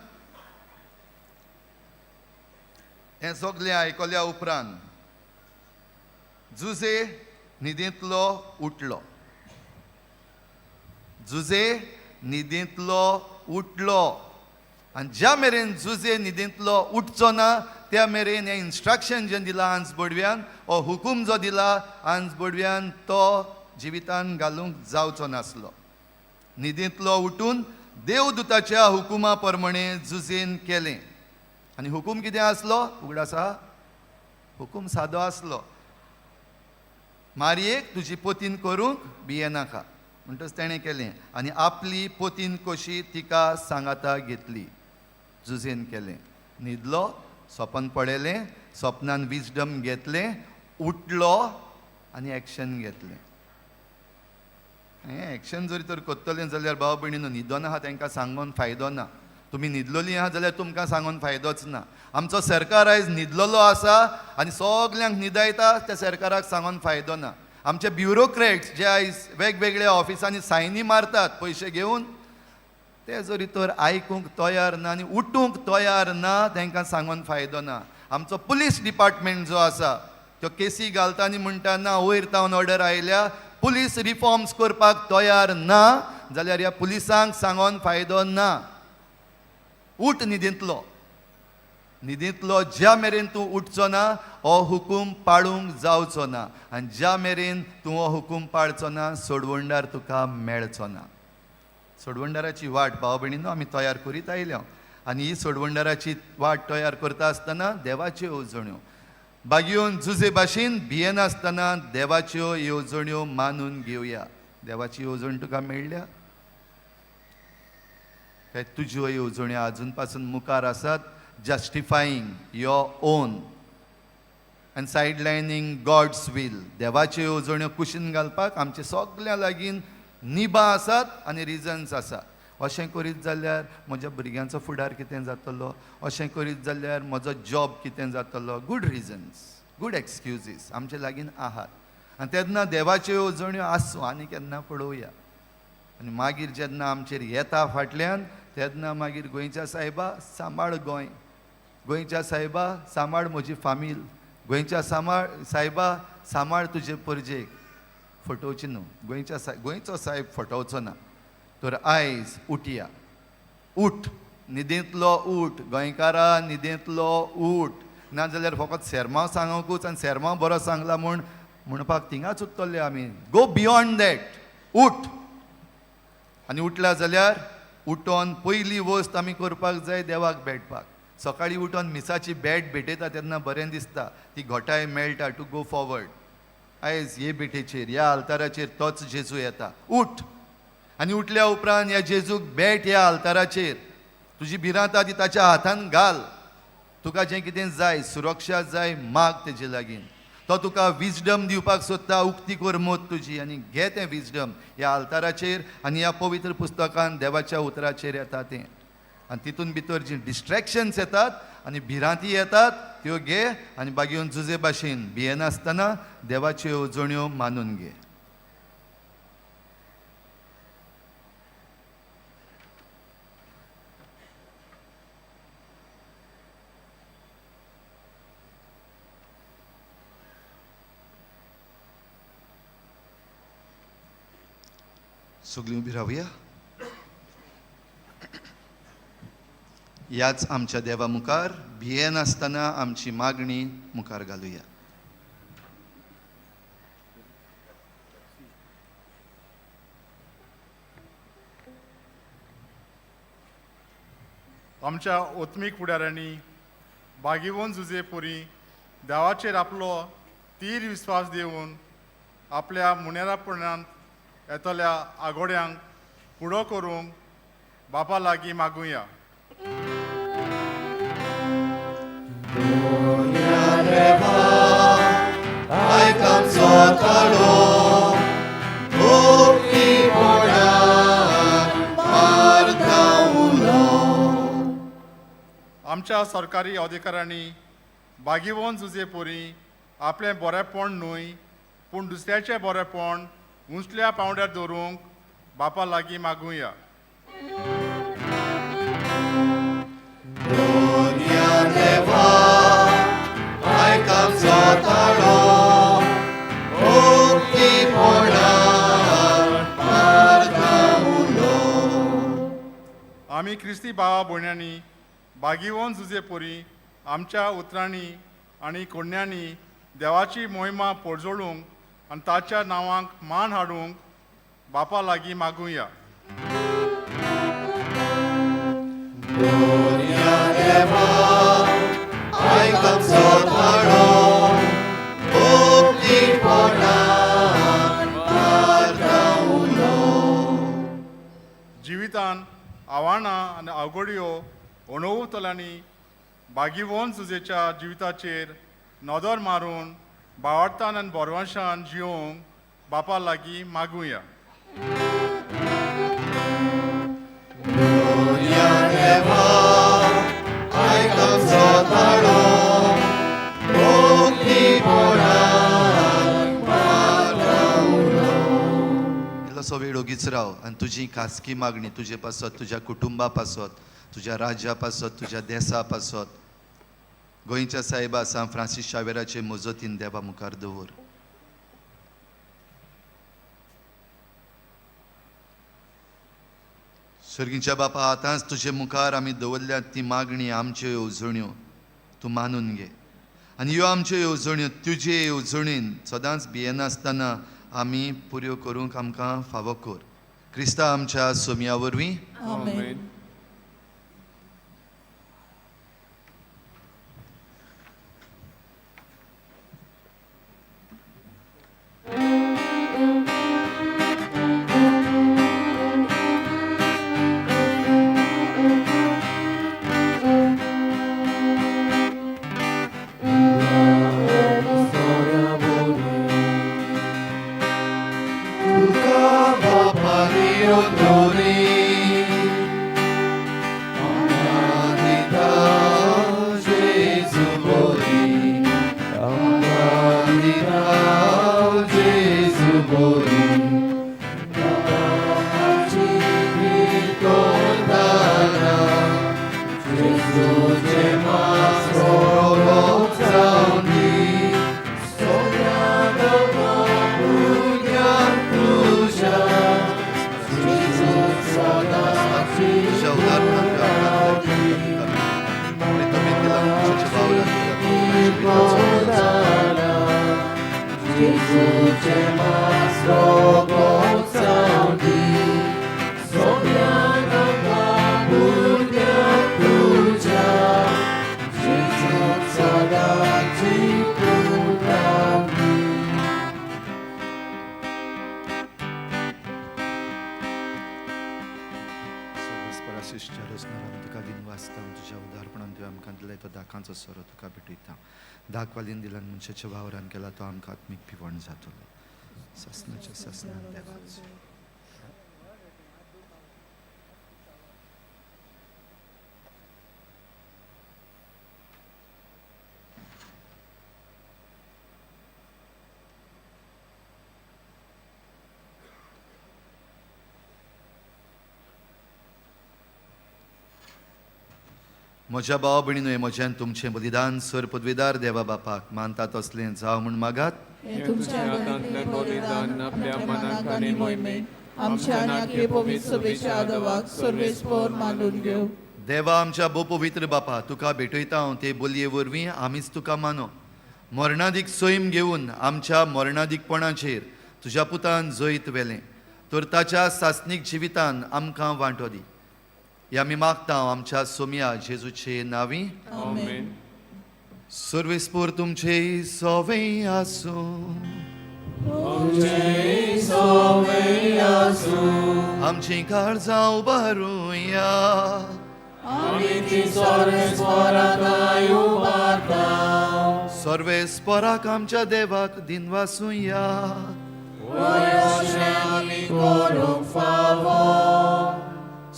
हें सगलें आयकल्या उपरांत जुजे न्हिदेंतलो उठलो. जुजे न्हिदेंतलो उठलो. आनी ज्या मेरेन जुजे न्हिदेंतलो उठचो ना त्या मेरेन हें इन्स्ट्रक्शन जें दिलां आंज बडव्यान, हो हुकूम जो दिला आंज बडव्यान, तो जिवितान घालूंक जावचो नासलो. न्हिदेंतलो उठून देवदूताच्या हुकुमा प्रमाणे जुजेन केलें. आनी हुकूम कितें आसलो उगडास आसा? हुकूम सादो आसलो, मारयेक तुजी पोतीन करूंक भियेनाका. म्हणटच तेणें केलें आनी आपली पोतीन कशी तिका सांगाता घेतली. जुजेन केलें, न्हिदलो, सपन पळयलें, सपनान विजडम घेतलें, उठलो आनी एक्शन घेतलें. हें एक्शन जरी तर करतलें जाल्यार भाव भयणीनो, न्हिदोन आहा तांकां सांगून फायदो ना. तुमी न्हिदलोलीं आहा जाल्यार तुमकां सांगून फायदोच ना. आमचो सरकार आयज न्हिदलोलो आसा आनी सगल्यांक न्हिदायता, त्या सरकाराक सांगून फायदो ना. आमचे ब्युरोक्रेट्स जे आयज वेगवेगळ्या ऑफिसांनी सायनी मारतात पयशे घेवन, ते जरी तर आयकूंक तयार ना आनी उठूंक तयार ना, तांकां सांगून फायदो ना. आमचो पुलीस डिपार्टमेंट जो आसा त्यो केसी घालता आनी म्हणटा ना, वयर तावन ऑर्डर आयल्या, पुलीस रिफॉर्म्स करपाक तयार ना जाल्यार ह्या पुलिसांक सांगोन फायदो ना. उठ न्हिदेंतलो. न्हिदेंतलो ज्या मेरेन तूं उठचो ना हो हुकूम पाळूंक जावचो ना, आनी ज्या मेरेन तूं हो हुकूम पाळचो ना सोडवणदार तुका मेळचो ना. सोडवणदाराची वाट भाव भयणीनो आमी तयार करीत आयल्या. आनी ही सोडवणदाराची वाट तयार करता आसतना देवाच्यो येवजण्यो बागयोवन जुजे भाशेन भियेनासतना देवाच्यो येवजण्यो मानून घेवया. देवाची येवजण तुका मेळ्ळ्या काय तुज्यो येवजण्यो आजून पासून मुखार आसात? Justifying your own and sidelining God's will. देवाच्यो येवजण्यो कुशीन घालपाक आमचे सगल्या लागीं निबां आसात आनी रिजन्स आसात. अशें करीत जाल्यार म्हज्या भुरग्यांचो फुडार कितें जातलो, अशें करीत जाल्यार म्हजो जॉब कितें जातलो. गुड रिजन्स, गुड एक्सक्युजीस आमचे लागीं आहात. आनी तेन्ना देवाच्यो येवजण्यो आसूं आनी केन्ना पळोवया. आनी मागीर जेन्ना आमचेर येता फाटल्यान तेन्ना मागीर गोंयच्या सायबा सांबाळ गोंय, गोंयच्या सायबा सांबाळ म्हजी फामील, गोंयच्या सांबाळ सायबा सांबाळ तुजे परजेक. फटोवची न्हू. गोंयच्या गोंयचो सायब फटोवचो ना. तर आयज उठया, उठ, न्हिदेंतलो उठ गोंयकारा, न्हिदेंतलो उठ. नाजाल्यार फकत सेरमांव सांगूंकूच आनी सेरमांव बरो सांगला म्हूण म्हणपाक थिंगाच उरतले आमी. गो बियोंड that, उठ. आनी उठला जाल्यार उठोन पयली वस्त आमी करपाक जाय देवाक भेटपाक. सकाळीं उठोन मिसाची भेट भेटयता तेन्ना बरें दिसता, ती घोटाय मेळटा टू गो फॉवर्ड. आयज हे भेटेचेर, ह्या आल्ताराचेर तोच जेजू येता. उठ आनी उठल्या उपरांत ह्या जेजूक भेट. ह्या आल्ताराचेर तुजी भिरांत आहा ती ताच्या हातान घाल. तुका जें कितें जाय, सुरक्षा जाय, माग तेजे लागीं. तो तुका विजडम दिवपाक सोदता. उक्ती कर मोत तुजी आनी घे तें विजडम ह्या आल्ताराचेर आनी ह्या पवित्र पुस्तकान देवाच्या उतराचेर येता तें. आनी तितून भितर जीं डिस्ट्रेक्शन्स येतात आनी भिरांती येतात त्यो घे आनी बागेवन जुजे भाशेन भियेनासतना देवाच्यो येवजण्यो मानून घे. सगळीं उबी रावया. ह्याच आमच्या देवा मुखार भियेनासतना आमची मागणी मुखार घालुया. आमच्या ओत्मीक फुडाऱ्यांनी बागीवन जुजेपुरी देवाचेर आपलो तीर विस्वास दिवन आपल्या मुनेरापणांत येतल्या आगोड्यांक फुडो करूंक बापा लागीं मागुया. आयक आमचो ताळो, भक्तीपणान मारता उलो. आमच्या सरकारी अधिकाऱ्यांनी बागीवन जुजेपुरी आपलें बरेंपण न्हय पूण दुसऱ्याचें बरेंपण उंचल्या पांवड्यार दवरूंक बापा लागीं मागुया. देवा आयक आमचो ताळो, भक्तीपणान मारता उलो. आमी क्रिस्ती भावा भयण्यांनी बागीवन जुजेपुरी आमच्या उतरांनी आनी कोडण्यांनी देवाची मोहिमा पोरजोळूंक आनी ताच्या नांवाक मान हाडूंक बापा लागीं मागुया. देवा आयक आमचो ताळो, भक्तीपणान मारता उलो. जिवितान आव्हानां आनी अवघड्यो अणभवतल्यांनी बागीवन जुजेच्या जिविताचेर नदर मारून बावडतान आनी बरवंशान जियोवंक बापा लागीं मागुया. देवा आयक आमचो ताळो, भक्तीपणान मारता उलो. इल्लोसो वेळ ओगीच राव आनी तुजी खासगी मागणी तुजे पासत, तुज्या कुटुंबा पासत, तुज्या राज्या पासत, तुज्या देसा पासत गोंयच्या सायबा सांत फ्रांसीस शावेराचे मजतीन देवा मुखार दवर. सर्गीच्या बापा, आतांच तुजे मुखार आमी दवरल्यात ती मागणी, आमच्यो येवजण्यो तूं मानून घे आनी ह्यो आमच्यो येवजण्यो तुजे येवजणीन सदांच भियेनासतना आमी पुऱ्यो करूंक आमकां फावो कर. क्रिस्ता आमच्या सोमया वरवीं. आमेन. तुका बापा नी ओनोरी, शिश्य रचणार आमी तुका दिनवासता. तुज्या उदारपणान तुवें आमकां दिलाय तो दाकांचो सोरो तुका भेटयता. दाखवालीन दिल्यान मनशाच्या वावरान केला तो आमकां आत्मीक पिवण जातलो. सासणाच्या सासणान देवाचो. म्हज्या भाव भयणीनो, म्हज्यान तुमचें बलिदान सर पदवीदार देवा बापाक मानता तसलें जावं म्हूण मागात. हें तुमच्या हातांतलें बलिदान आपल्या मनाक आनी मोहिमेक आमच्या आनी पवित्र सभेच्या आदवाक सर्वेस्पर मानून घेवं. देवा आमच्या भो पवित्र बापा, तुका भेटयता हांव ते बोलये वरवीं आमीच तुका मानो. मरणादीक सैम घेवन आमच्या मरणादीकपणाचेर तुज्या पुतान जैत व्हेलें तर ताच्या सासणीक जिवितान आमकां वांटो दी. हे आमी मागता आमच्या सोमया जेजूचे नांवी. आमेन. सर्वेस्पोर तुमचे सोवे आसूं. आमची काळजां उबारुया. सर्वेस्पोराक आमच्या देवाक दिनवासुया.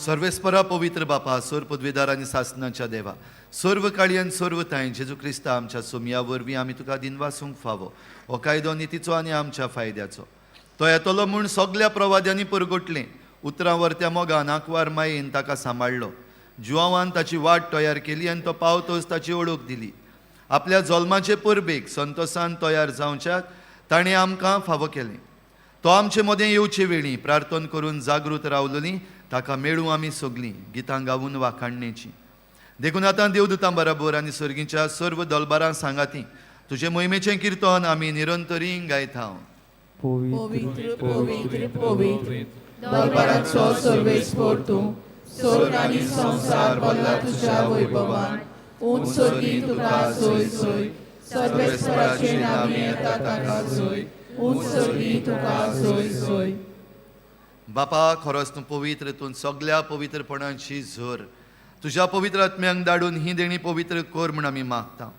सर्वेस्परा पवित्र बापा, सर्व पदवीदार आनी सासनाच्या देवा, सर्व काळी आनी सर्व तांय जेजू क्रिस्ता आमच्या सोमया वरवीं आमी तुका दिनवासूंक फावो. हो कायदो नितीचो आनी आमच्या फायद्याचो. तो येतलो म्हूण सगल्या प्रवाद्यांनी परगटलें. उतरां वरत्या मोगान आंकवार मायेन ताका सांबाळ्ळो. जुवांवान ताची वाट तयार केली आनी तो पावतोच ताची ओळख दिली. आपल्या जल्माचे परबेक संतोसान तयार जावच्याक ताणें आमकां फावो केलें. तो आमचे मदें येवचे वेळी प्रार्थना करून जागृत रावलोली ताका मेळूं आमी सगलीं गितां गावून वाखाणणेची. देखून आतां देवदूतां बराबर आनी सर्गीच्या सर्व दलबारां सांगाती तुजे मोहिमेचें किर्तन आमी निरंतरी गायता. पवित्र पवित्र पवित्र दरबाराचो सर्वेस्पर तूं, स्वर्ग आनी संवसार भरला तुज्या वैभवान. उंच सर्गी तुका सोय सोय, सर्वेस्पराचे नांवी येता ताका सोय. उंच सर्गी तुका सोय सोय. बापा, खरोच तूं पवित्र, तूं सगल्या पवित्रपणाची झर. तुज्या पवित्र आत्म्यांक धाडून ही देणी पवित्र कर म्हूण आमी मागता.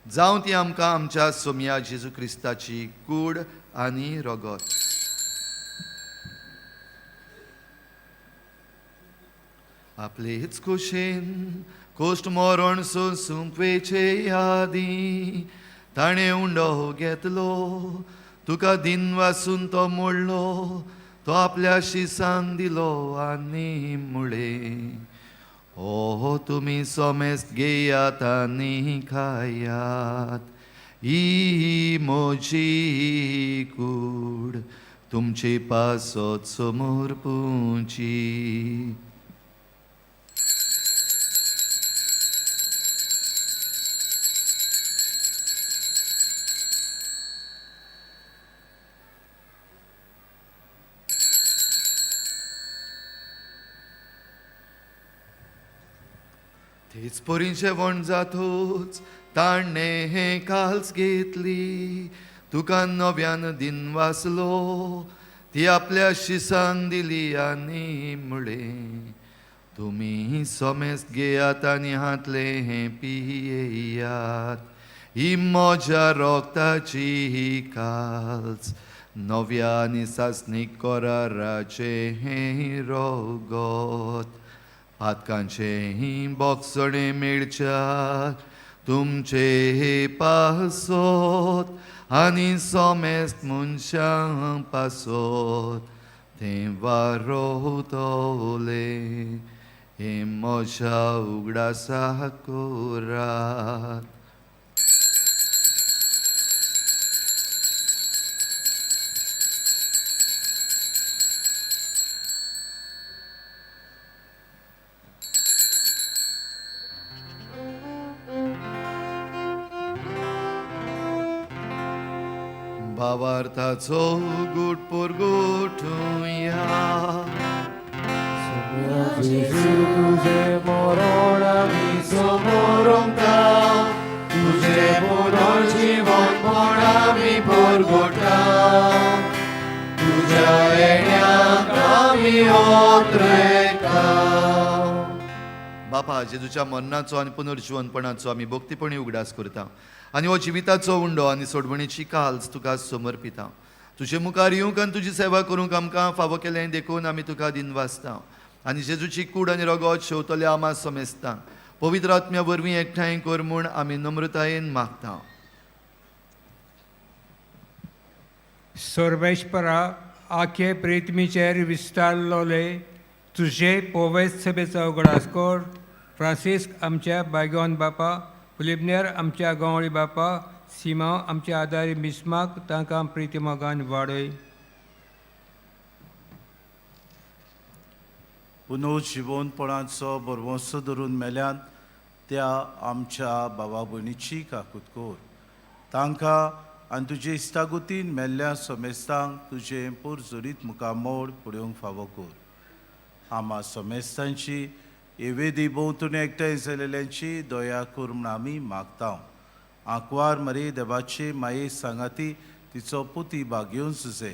जावं ती आमकां आमच्या सोमया जेजू क्रिस्ताची कूड आनी रगत. आपलेच कुशीन कोश्ट मरण सोंसूंक आदी ताणें उंडो घेतलो. तुका दिनवासून तो मोडलो. तो आपल्या शिसांक दिलो आनी मुळे, ओ तुमी सोमेस्त घेयात आनी खायात, ही म्हजी कूड तुमचे पासत समर्पुची. तेच परी जेवण जातूच ताणें हें काल्स घेतली. तुका नव्यान दिनवासलो. ती आपल्या शिसांक दिली आनी म्हळें, तुमी सोमेस्त घेयात आनी हांतलें हें पियेयात. ही म्हज्या रगताची काल्स नव्या आनी सासणीक कराराचें हें रगत. पातकांचें बोगसणें मेळच्याक तुमचे पासत आनी सोमेस्त मनशां पासत तें वारोवतलें. हें म्हज्या उगडासा करात. भावार्थाचो गुट परगटुया. जेजू तुजें मरण आमी समोरंता, तुजें पुनर्जीवनपण आमी परगटा. तुज्या येण्याक आमी ओत्रेता. बापा, जेजूच्या मरणाचो आनी पुनर्जिवनपणाचो आमी भक्तीपणी उगडास करता आनी हो जिविताचो उंडो आनी सोडवणीची काल्स तुका समर्पिता. तुजे मुखार येवंक आनी तुजी सेवा करूंक आमकां फावो केलें देखून आमी तुका दिनवासता आनी जेजूची कूड आनी रगत शेवतल्या आमा समेस्तांक पवित्र आत्म्या वरवीं एकठांय कर म्हूण आमी नम्रतायेन मागता. सर्वेस्परा आखे प्रिथमीचेर विस्तारलोले तुजे पोवेस सभेचो उगडास कर. फ्रांसिस्क आमच्या बायगोन बापा, फिलिपनेर आमच्या गंवळी बापा, सिमा आमच्या आदारी मिस्माक तांकां प्रिती मोगान वाडय. पुनर्जिवनपणाचो भरवंसो धरून मेल्यान त्या आमच्या बाबा भयणीची काकूत कर. तांकां आनी तुजे इश्टागुतीन मेल्ल्या समेस्तांक तुजें पुरजोरीत मुखामोड पळोवंक फावो कर. आमा समेस्तांची एवेदी भोंवतणी एकठांय जालेल्यांची दया कर म्हूण आमी मागता. आंकवार मरे देवाचे माये सांगाती तिचो पुती बागेवन सुसे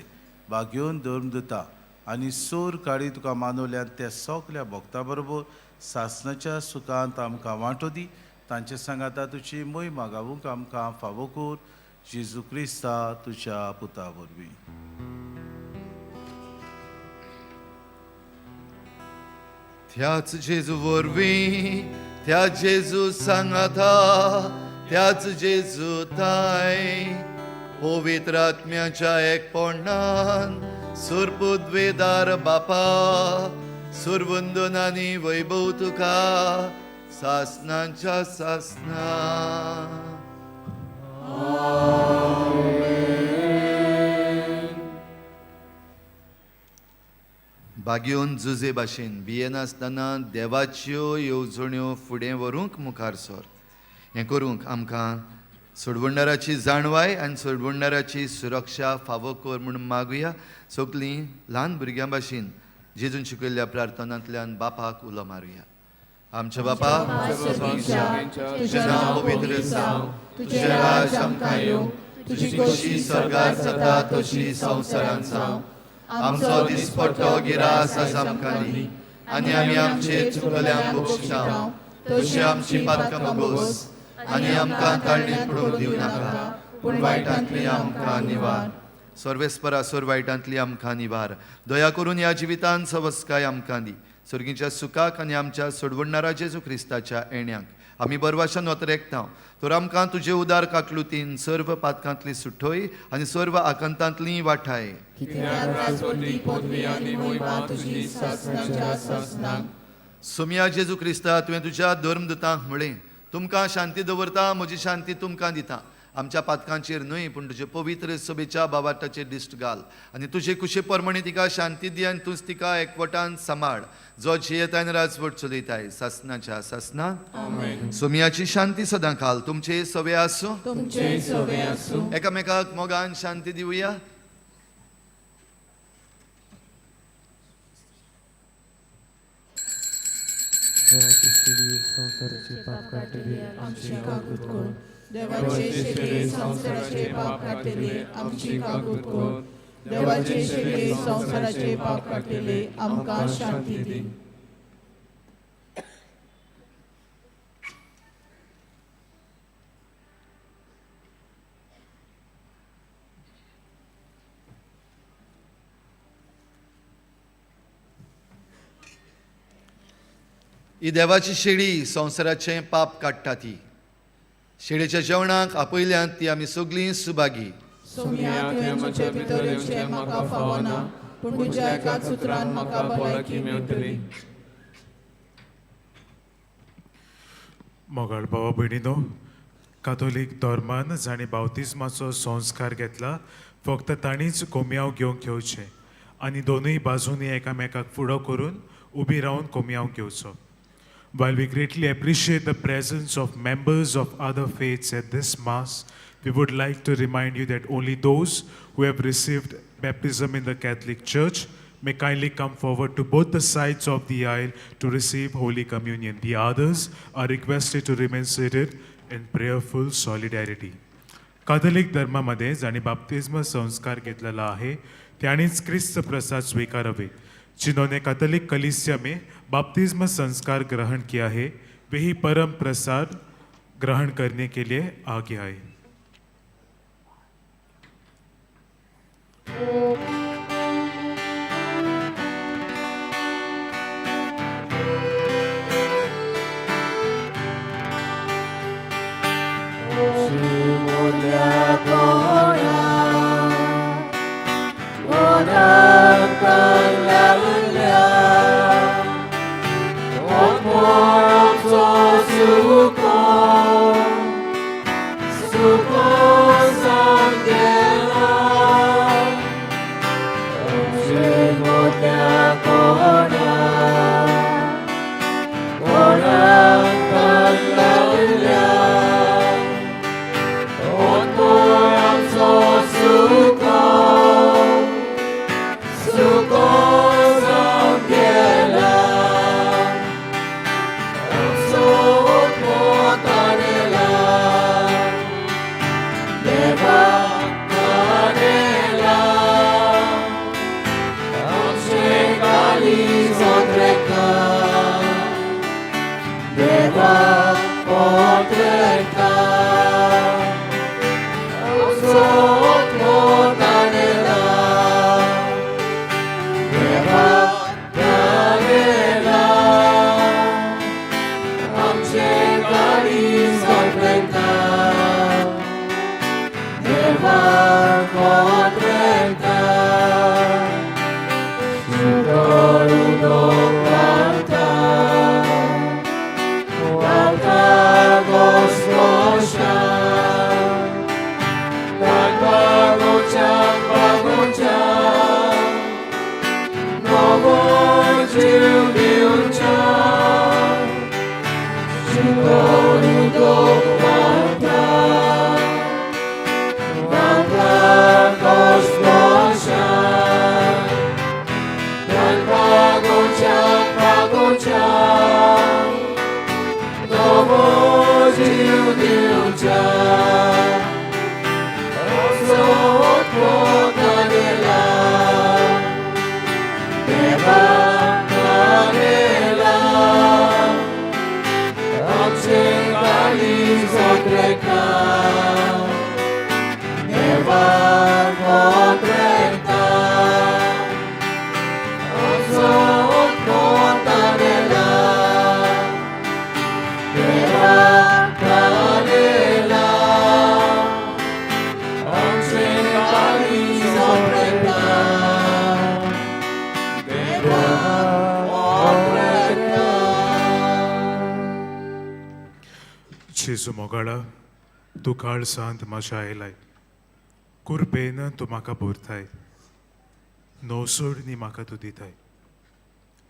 बागेवन धर्म दिता आनी सूर काळी तुका मानवल्यात त्या सगल्या भक्ता बरोबर सासणाच्या सुखांत आमकां वांटो दी. तांचे सांगाता तुजी मोय मागावूंक आमकां फावो कर. जेजू क्रिस्ता तुज्या पुता वरवीं. त्याच जेजू वरवीं, त्या जेजू सांगाता, त्याच जेजू ताय पवित्र आत्म्याच्या एकपणान सुरपुद्वेदार बापा सुरवंदन आनी वैभव तुका सासनाच्या सासना. बागेवन जुजे भाशेन भियेनासतना देवाच्यो येवजण्यो फुडें व्हरूंक मुखार सर. हें करूंक आमकां सोडवणदाराची जाणवाय आनी सोडवणदाराची सुरक्षा फावो कर म्हूण मागुया. सगलीं ल्हान भुरग्यां भाशेन जेजून शिकयल्ल्या प्रार्थनांतल्यान बापाक उलो मारुया. आमच्या बापा, तुजें नांव पवित्र जावं, तुजें राज आमकां येवं, तुजी खोशी स्वर्गार जाता तशी संवसारांत जावं. आमचो दिसपट्टो गिरास आज आमकां दी आनी आमी आमचे चुकल्यांक बक्षिता तशी आमची पातकां भोगोस आनी आमकां ताळणीत पडूंक दिवं नाका, पूण वायटांतली आमकां निवार. सर्वेस्परा सोर वायटांतली आमकां निवार. दया करून ह्या जिवितान सवस्काय आमकां दी. सर्गीच्या सुखाक आनी आमच्या सोडवणणारा जेजू क्रिस्ताच्या येण्याक आमी बरवाशान वतरेकता. तर आमकां तुजे उदार काकलुतीन सर्व पातकांतली सुठोय आनी सर्व आकांतांतली वाठाय. सोमया जेजू क्रिस्ता, तुवें तुज्या धर्मदूतांक म्हळें, तुमकां शांती दवरता, म्हजी शांती तुमकां दिता. आमच्या पातकांचेर न्हय पूण तुजे पवित्र सभेच्या बाबाटाचेर दिश्ट घाल आनी तुजे कुशे प्रमाणे तिका शांती दी आनी तूंच तिका एकवटान सांबाळ, जो जियेताय आनी राजवट चलयताय सासनाच्या सासना. सोमयाची शांती सदां काल तुमचे सवे आसूं. एकामेकाक मोगान शांती दिवया. देवाची शिडी संवसाराचे पाप काडटली आमची काकूत कर. देवाचे शेळये संवसाराचे पाप काडटले आमची काकूत कर. देवाचे शेळये संवसाराचे पाप काडटले आमकां शांती दी. ही देवाची शेळी संवसाराचें पाप काडटा. ती शेळीच्या जेवणाक आपयल्यान ती आमी सगळीं सुभागी. सोमया, तुवें म्हजे भितर येवचें म्हाका फावना, पूण तुज्या एकाच उतरान म्हाका भलायकी मेळटली. मोगाळ भावा भयणीनो, कातोलीक धर्मान जांणी बावतिज्माचो संस्कार घेतला फक्त तांणीच कोमयाव घेवंक येवचें आनी दोनूय बाजूंनी एकामेकाक फुडो करून उबी रावन कोमयाव घेवचो. While we greatly appreciate the presence of members of other faiths at this Mass, we would like to remind you that only those who have received baptism in the Catholic Church may kindly come forward to both the sides of the aisle to receive Holy Communion. The others are requested to remain seated in prayerful solidarity. Catholic धर्मामध्ये जांणी बाप्तिज्म संस्कार घेतलेला आहे त्यांनीच क्रिस्त प्रसाद स्वीकारावे. जिन्होंने Catholic कलीसिया में बपतिस्मा संस्कार ग्रहण किया है, वे ही परम प्रसाद ग्रहण करने के लिए आगे आए। जेजू मोगाळा, तूं काळसांत म्हज्या आयलाय, कुरपेन तूं म्हाका भरताय, नवसोडणी म्हाका तूं दिताय।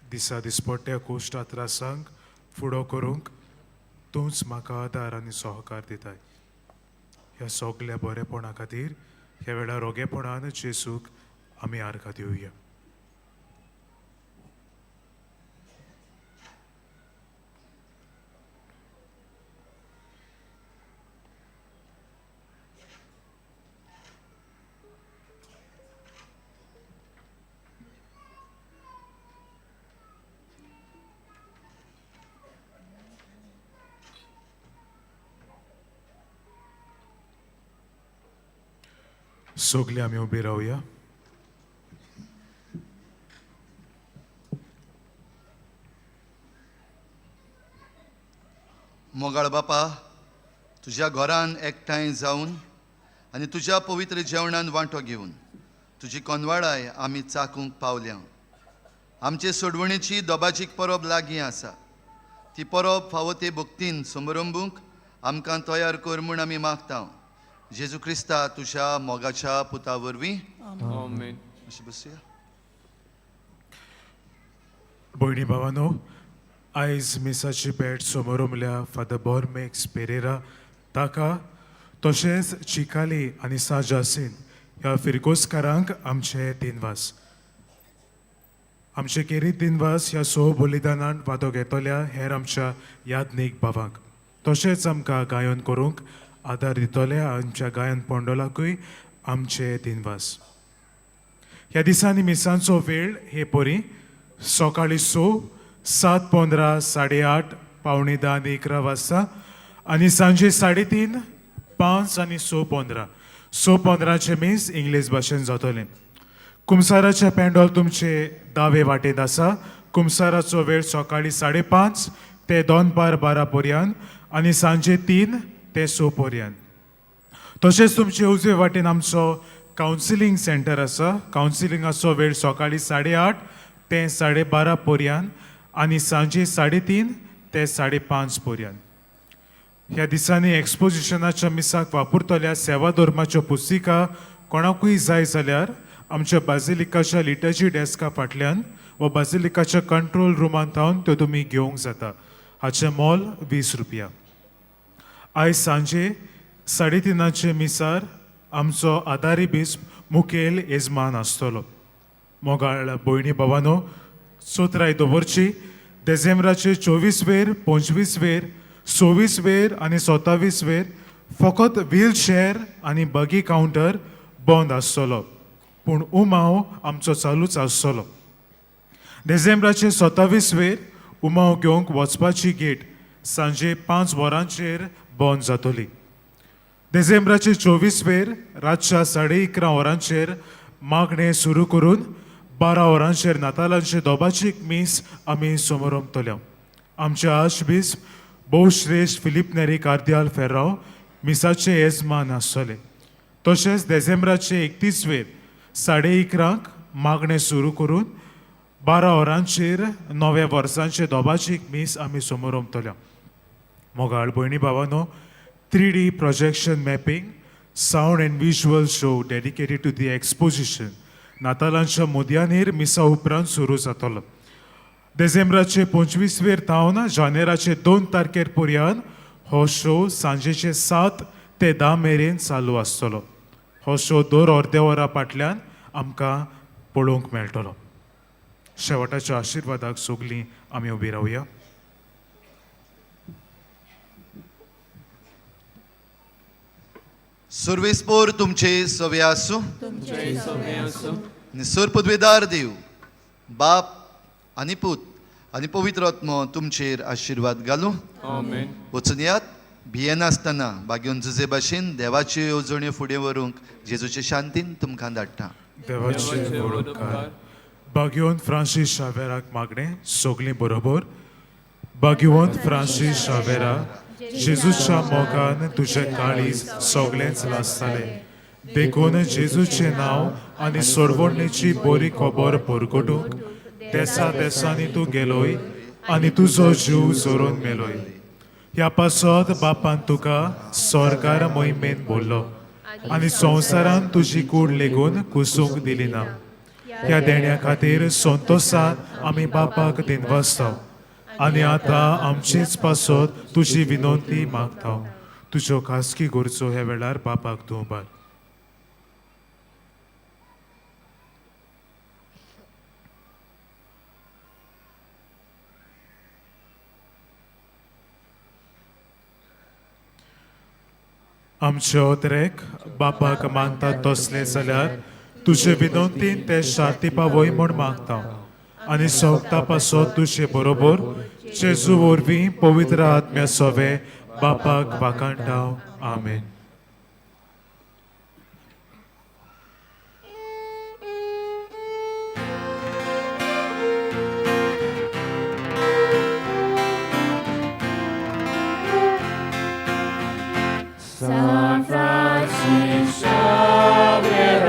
दिसा दिसपट्ट्या कोश्टा त्रासांक फुडो करूंक तूंच म्हाका आदार आनी सहकार दिताय। ह्या सगल्या बरेपणा खातीर ह्या वेळार रोगेपणान जेजूक आमी आर्गां दिवया। सगळे आमी उबे रावया। मोगाळ बापा, तुज्या घरान एकठांय जावन आनी तुज्या पवित्र जेवणान वांटो घेवन तुजी कोनवाडाय आमी चाकूंक पावल्या। आमचे सोडवणेची दोबाजीक परब लागीं आसा, ती परब फावो ते भक्तीन समरंबूंक आमकां तयार कर म्हूण आमी मागता। जेजू क्रिस्ता तुज्या मोगाच्या पुता वरवीं आमेन। अशें बसया। भयणी भावानो, आयज मिसाची भेट समोरमल्या फादर बोरमेक्स पेरेरा ताका तशेंच चिकाली आनी सा जासीन ह्या फिरगोजकारांक आमचे दिनवास। आमचे केरीत दिनवास ह्या सो बलिदानान वादो घेतल्या हेर आमच्या यादनीक भावांक, तशेंच आमकां गायन करूंक आदार दितले आमच्या गायन पंडोलाकूय आमचे दिनवास। ह्या दिसांनी मिसांचो वेळ हे परी सकाळीं 6, 7:15, 8:30, 9:45 आनी 11 वाजता आनी सांजे 3:30, 5 आनी 6:15. 6:15चें मीस इंग्लीश भाशेन जातलें. कुमसाराचें पेंडोल तुमचे दावे वाटेंत आसा. कुमसाराचो वेळ सकाळीं 5:30 ते दनपार 12 पर्यंत आनी सांजे 3 ते 6 पर्यंत. तशेंच तुमचे उजवे वाटेन आमचो कावन्सिलींग सेंटर आसा. कावन्सिलिंगाचो वेळ सकाळीं 8:30 ते 12:30 पर्यंत आनी सांजे 3:30 ते 5:30 पर्यंत. ह्या दिसांनी एक्सपोजिशनाच्या मिसाक वापरतल्या सेवा धर्माच्यो पुस्तिका कोणाकूय जाय जाल्यार आमच्या बाजिलिकाच्या लिटर्जी डेस्का फाटल्यान वा बाजिलिकाच्या कंट्रोल रुमान थावन त्यो तुमी घेवंक जाता. हाचें मोल 20 रुपया. आयज सांजे 3:30 मिसार आमचो आदारी बिस्प मुखेल येजमान आसतलो. मोगाळ भयणी भावानो, चोत्राय दवरची. देझेंब्राचे 24 वेर, 25 वेर, 26 वेर आनी 27 वेर फकत व्हीलचेअर आनी बगी कावंटर बंद आसतलो, पूण उमाव आमचो चालूच आसतलो. देझेंब्राचे 27 वेर उमाव घेवंक वचपाची गेट सांजे 5 वरांचेर बंद जातली. देझेंब्राचे 24 वेर रातच्या 11:30 वरांचेर मागणें सुरू करून 12 वरांचेर नातालांचे दोबाचीक मीस आमी समोरमतले. आमचे आर्चबिस्प भोवश्रेश्ठ फिलीप नेरी कार्दियाल फेर्राव मिसाचे येजमान आसतले. तशेंच देझेंब्राचे 31 वेर 11:30 मागणें सुरू करून 12 वरांचेर नव्या वर्सांचे दोबाचीक मीस आमी समोरमतले. मोगाळ भयणी भावानो, 3D projection mapping, sound and visual show dedicated to the exposition नातालांच्या मुदयानेर मिसा उपरांत सुरू जातलो. देझेंब्राचे 25 वेर थावन जानेराचे 2 तारखेर पर्यंत हो शो सांजेचे 7 ते 10 मेरेन चालू आसतलो. हो शो दर अर्दे वरा फाटल्यान आमकां पळोवंक मेळटलो. शेवटाच्या आशिर्वादाक सगलीं आमी उबी रावया. सुर्वेस्पोर तुमचे सवे आसूं. आनी पदवेदार देव बाप आनी पूत आनी पवित्र आत्मो तुमचेर आशिर्वाद घालूं. वचून यात भियेनासतना बागेवन जुजे भाशेन देवाच्यो येवजण्यो फुडें व्हरूंक जेजूचे शांतीन तुमकां धाडटा. देवाचे व्हड उपकार. बागेवन फ्रांसीस शावेराक मागणें सगलीं बरोबर. बागेवन फ्रांसीस शावेरा, जेजूच्या मोगान तुजें काळीज सगळेंच लासतालें, देखून जेजूचें नांव आनी सोडवणेची बरी खबर परगटूंक देसा देसांनी तूं गेलोय आनी तुजो जीव जोरून मेलोय. ह्या पासत बापान तुका स्वर्गार मोहिमेन बोल्लो आनी संवसारान तुजी कूड लेगून कुसूंक दिली ना. ह्या देण्या खातीर संतोसान आमी बापाक दिनवासता आनी आतां आमचेच पासत तुजी विनंती मागता. तुज्यो खासगी गरजो ह्या वेळार बापाक तूं उबार. आमचे ओतरेक बापाक मानतात तसले जाल्यार तुजे विनंतीन ते शांती पावय म्हूण मागता आनी सोगता पासत तुजे बरोबर जेजू वरवीं पवित्र आत्म्या सोवे बापाक वाखाणटा. आमेन. San Francis Xavier,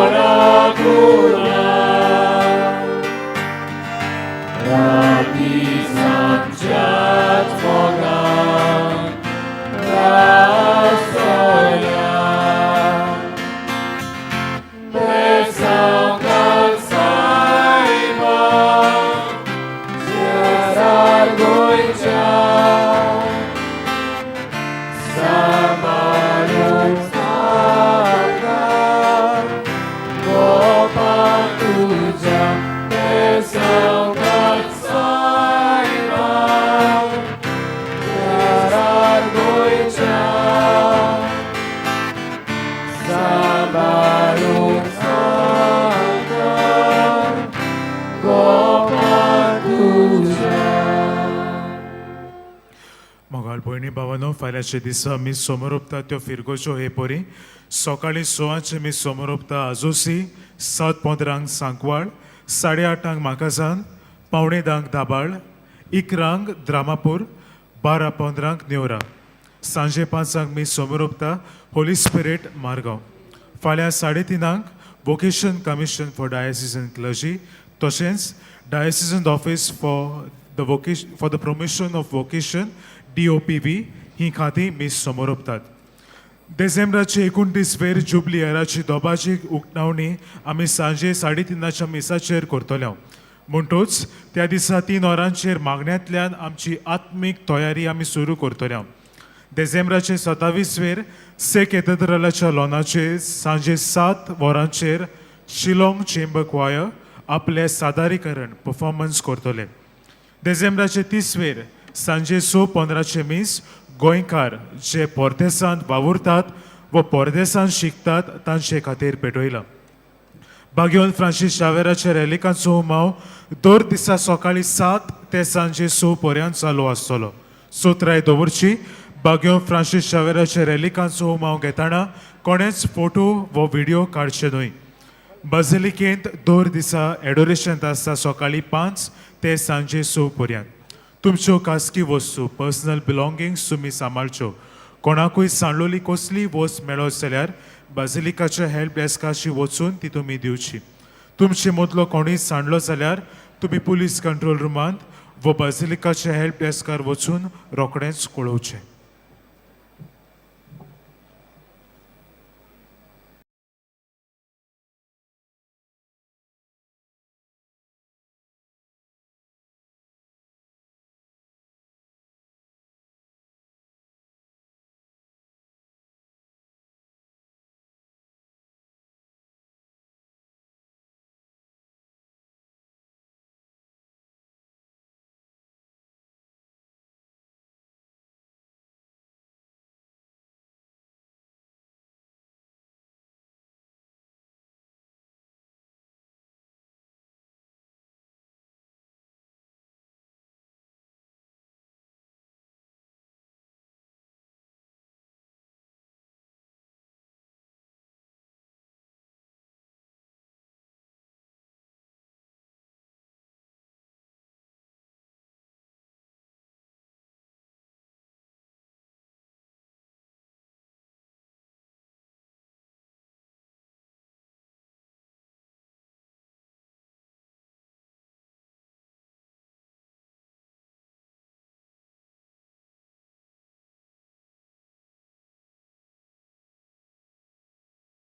Oracula, Rabbi Sanjat Mogan, Rasoya, Besang Saiba, Cesar Goicha, Sambalung Santa. भयणी भावानो, फाल्यांच्या दिसा आमी समोर त्यो फिरगोच्यो हे परी. सकाळीं सवांचे मी समोर आजोसी, 7:15 सांकवाळ, 8:30 माकाझान, 9:45 दाबाळ, 11 द्रामापूर, 12:15 नेवरा, सांजे 5 मी समोर होली स्पिरीट मारगांव. फाल्यां 3:30 vocation commission for diocesan clergy तशेंच diocesan office for the promotion of vocation DOPV ही खातीं मीस समोर ओंपतात. देसेंब्राचे 29 वेर जुबली इयराची दोबाजी उक्तावणी आमी सांजे 3:30च्या मिसाचेर करतले. म्हणटूच त्या दिसा 3 वरांचेर मागण्यांतल्यान आमची आत्मीक तयारी आमी सुरू करतले. देसेंब्राचे 27 वेर से केतेद्रालाच्या लॉनाचेर सांजे 7 वरांचेर शिलाँग चेंबर क्वायर आपलें सादारीकरण परफॉर्मन्स करतले. देसेंब्राचे 30 वेर सांजे 6:15चे मीस गोंयकार जे परदेसांत वावुरतात व परदेसांत शिकतात तांचे खातीर पेटयलां. बाग्योन फ्रांसीस शावेराच्या रेलिकांचो उमाव दर दिसा सकाळी 7 ते सांजे 6 पर्यंत चालू आसतलो. सोत्राय दवरची, बाग्योन फ्रांसीस शावेराच्या रेलिकांचो उमाव घेतना कोणेच फोटो व व्हिडिओ काडचे न्हय. बाजिलिकेंत दर दिसा एडोरेशन आसता सकाळी 5 ते सांजे 6 पर्यंत. तुमच्यो खासगी वस्तू, पर्सनल बिलोंगिंग्स तुमी सांबाळच्यो. कोणाकूय सांडलोली कसलीय वस्त मेळत जाल्यार बाजिलिकाच्या हेल्प डेस्काशी वचून ती तुमी दिवची. तुमचे मदलो कोणूय सांडलो जाल्यार तुमी पुलीस कंट्रोल रुमांत व बाजिलिकाच्या हेल्प डेस्कार वचून रोखडेंच कळोवचें.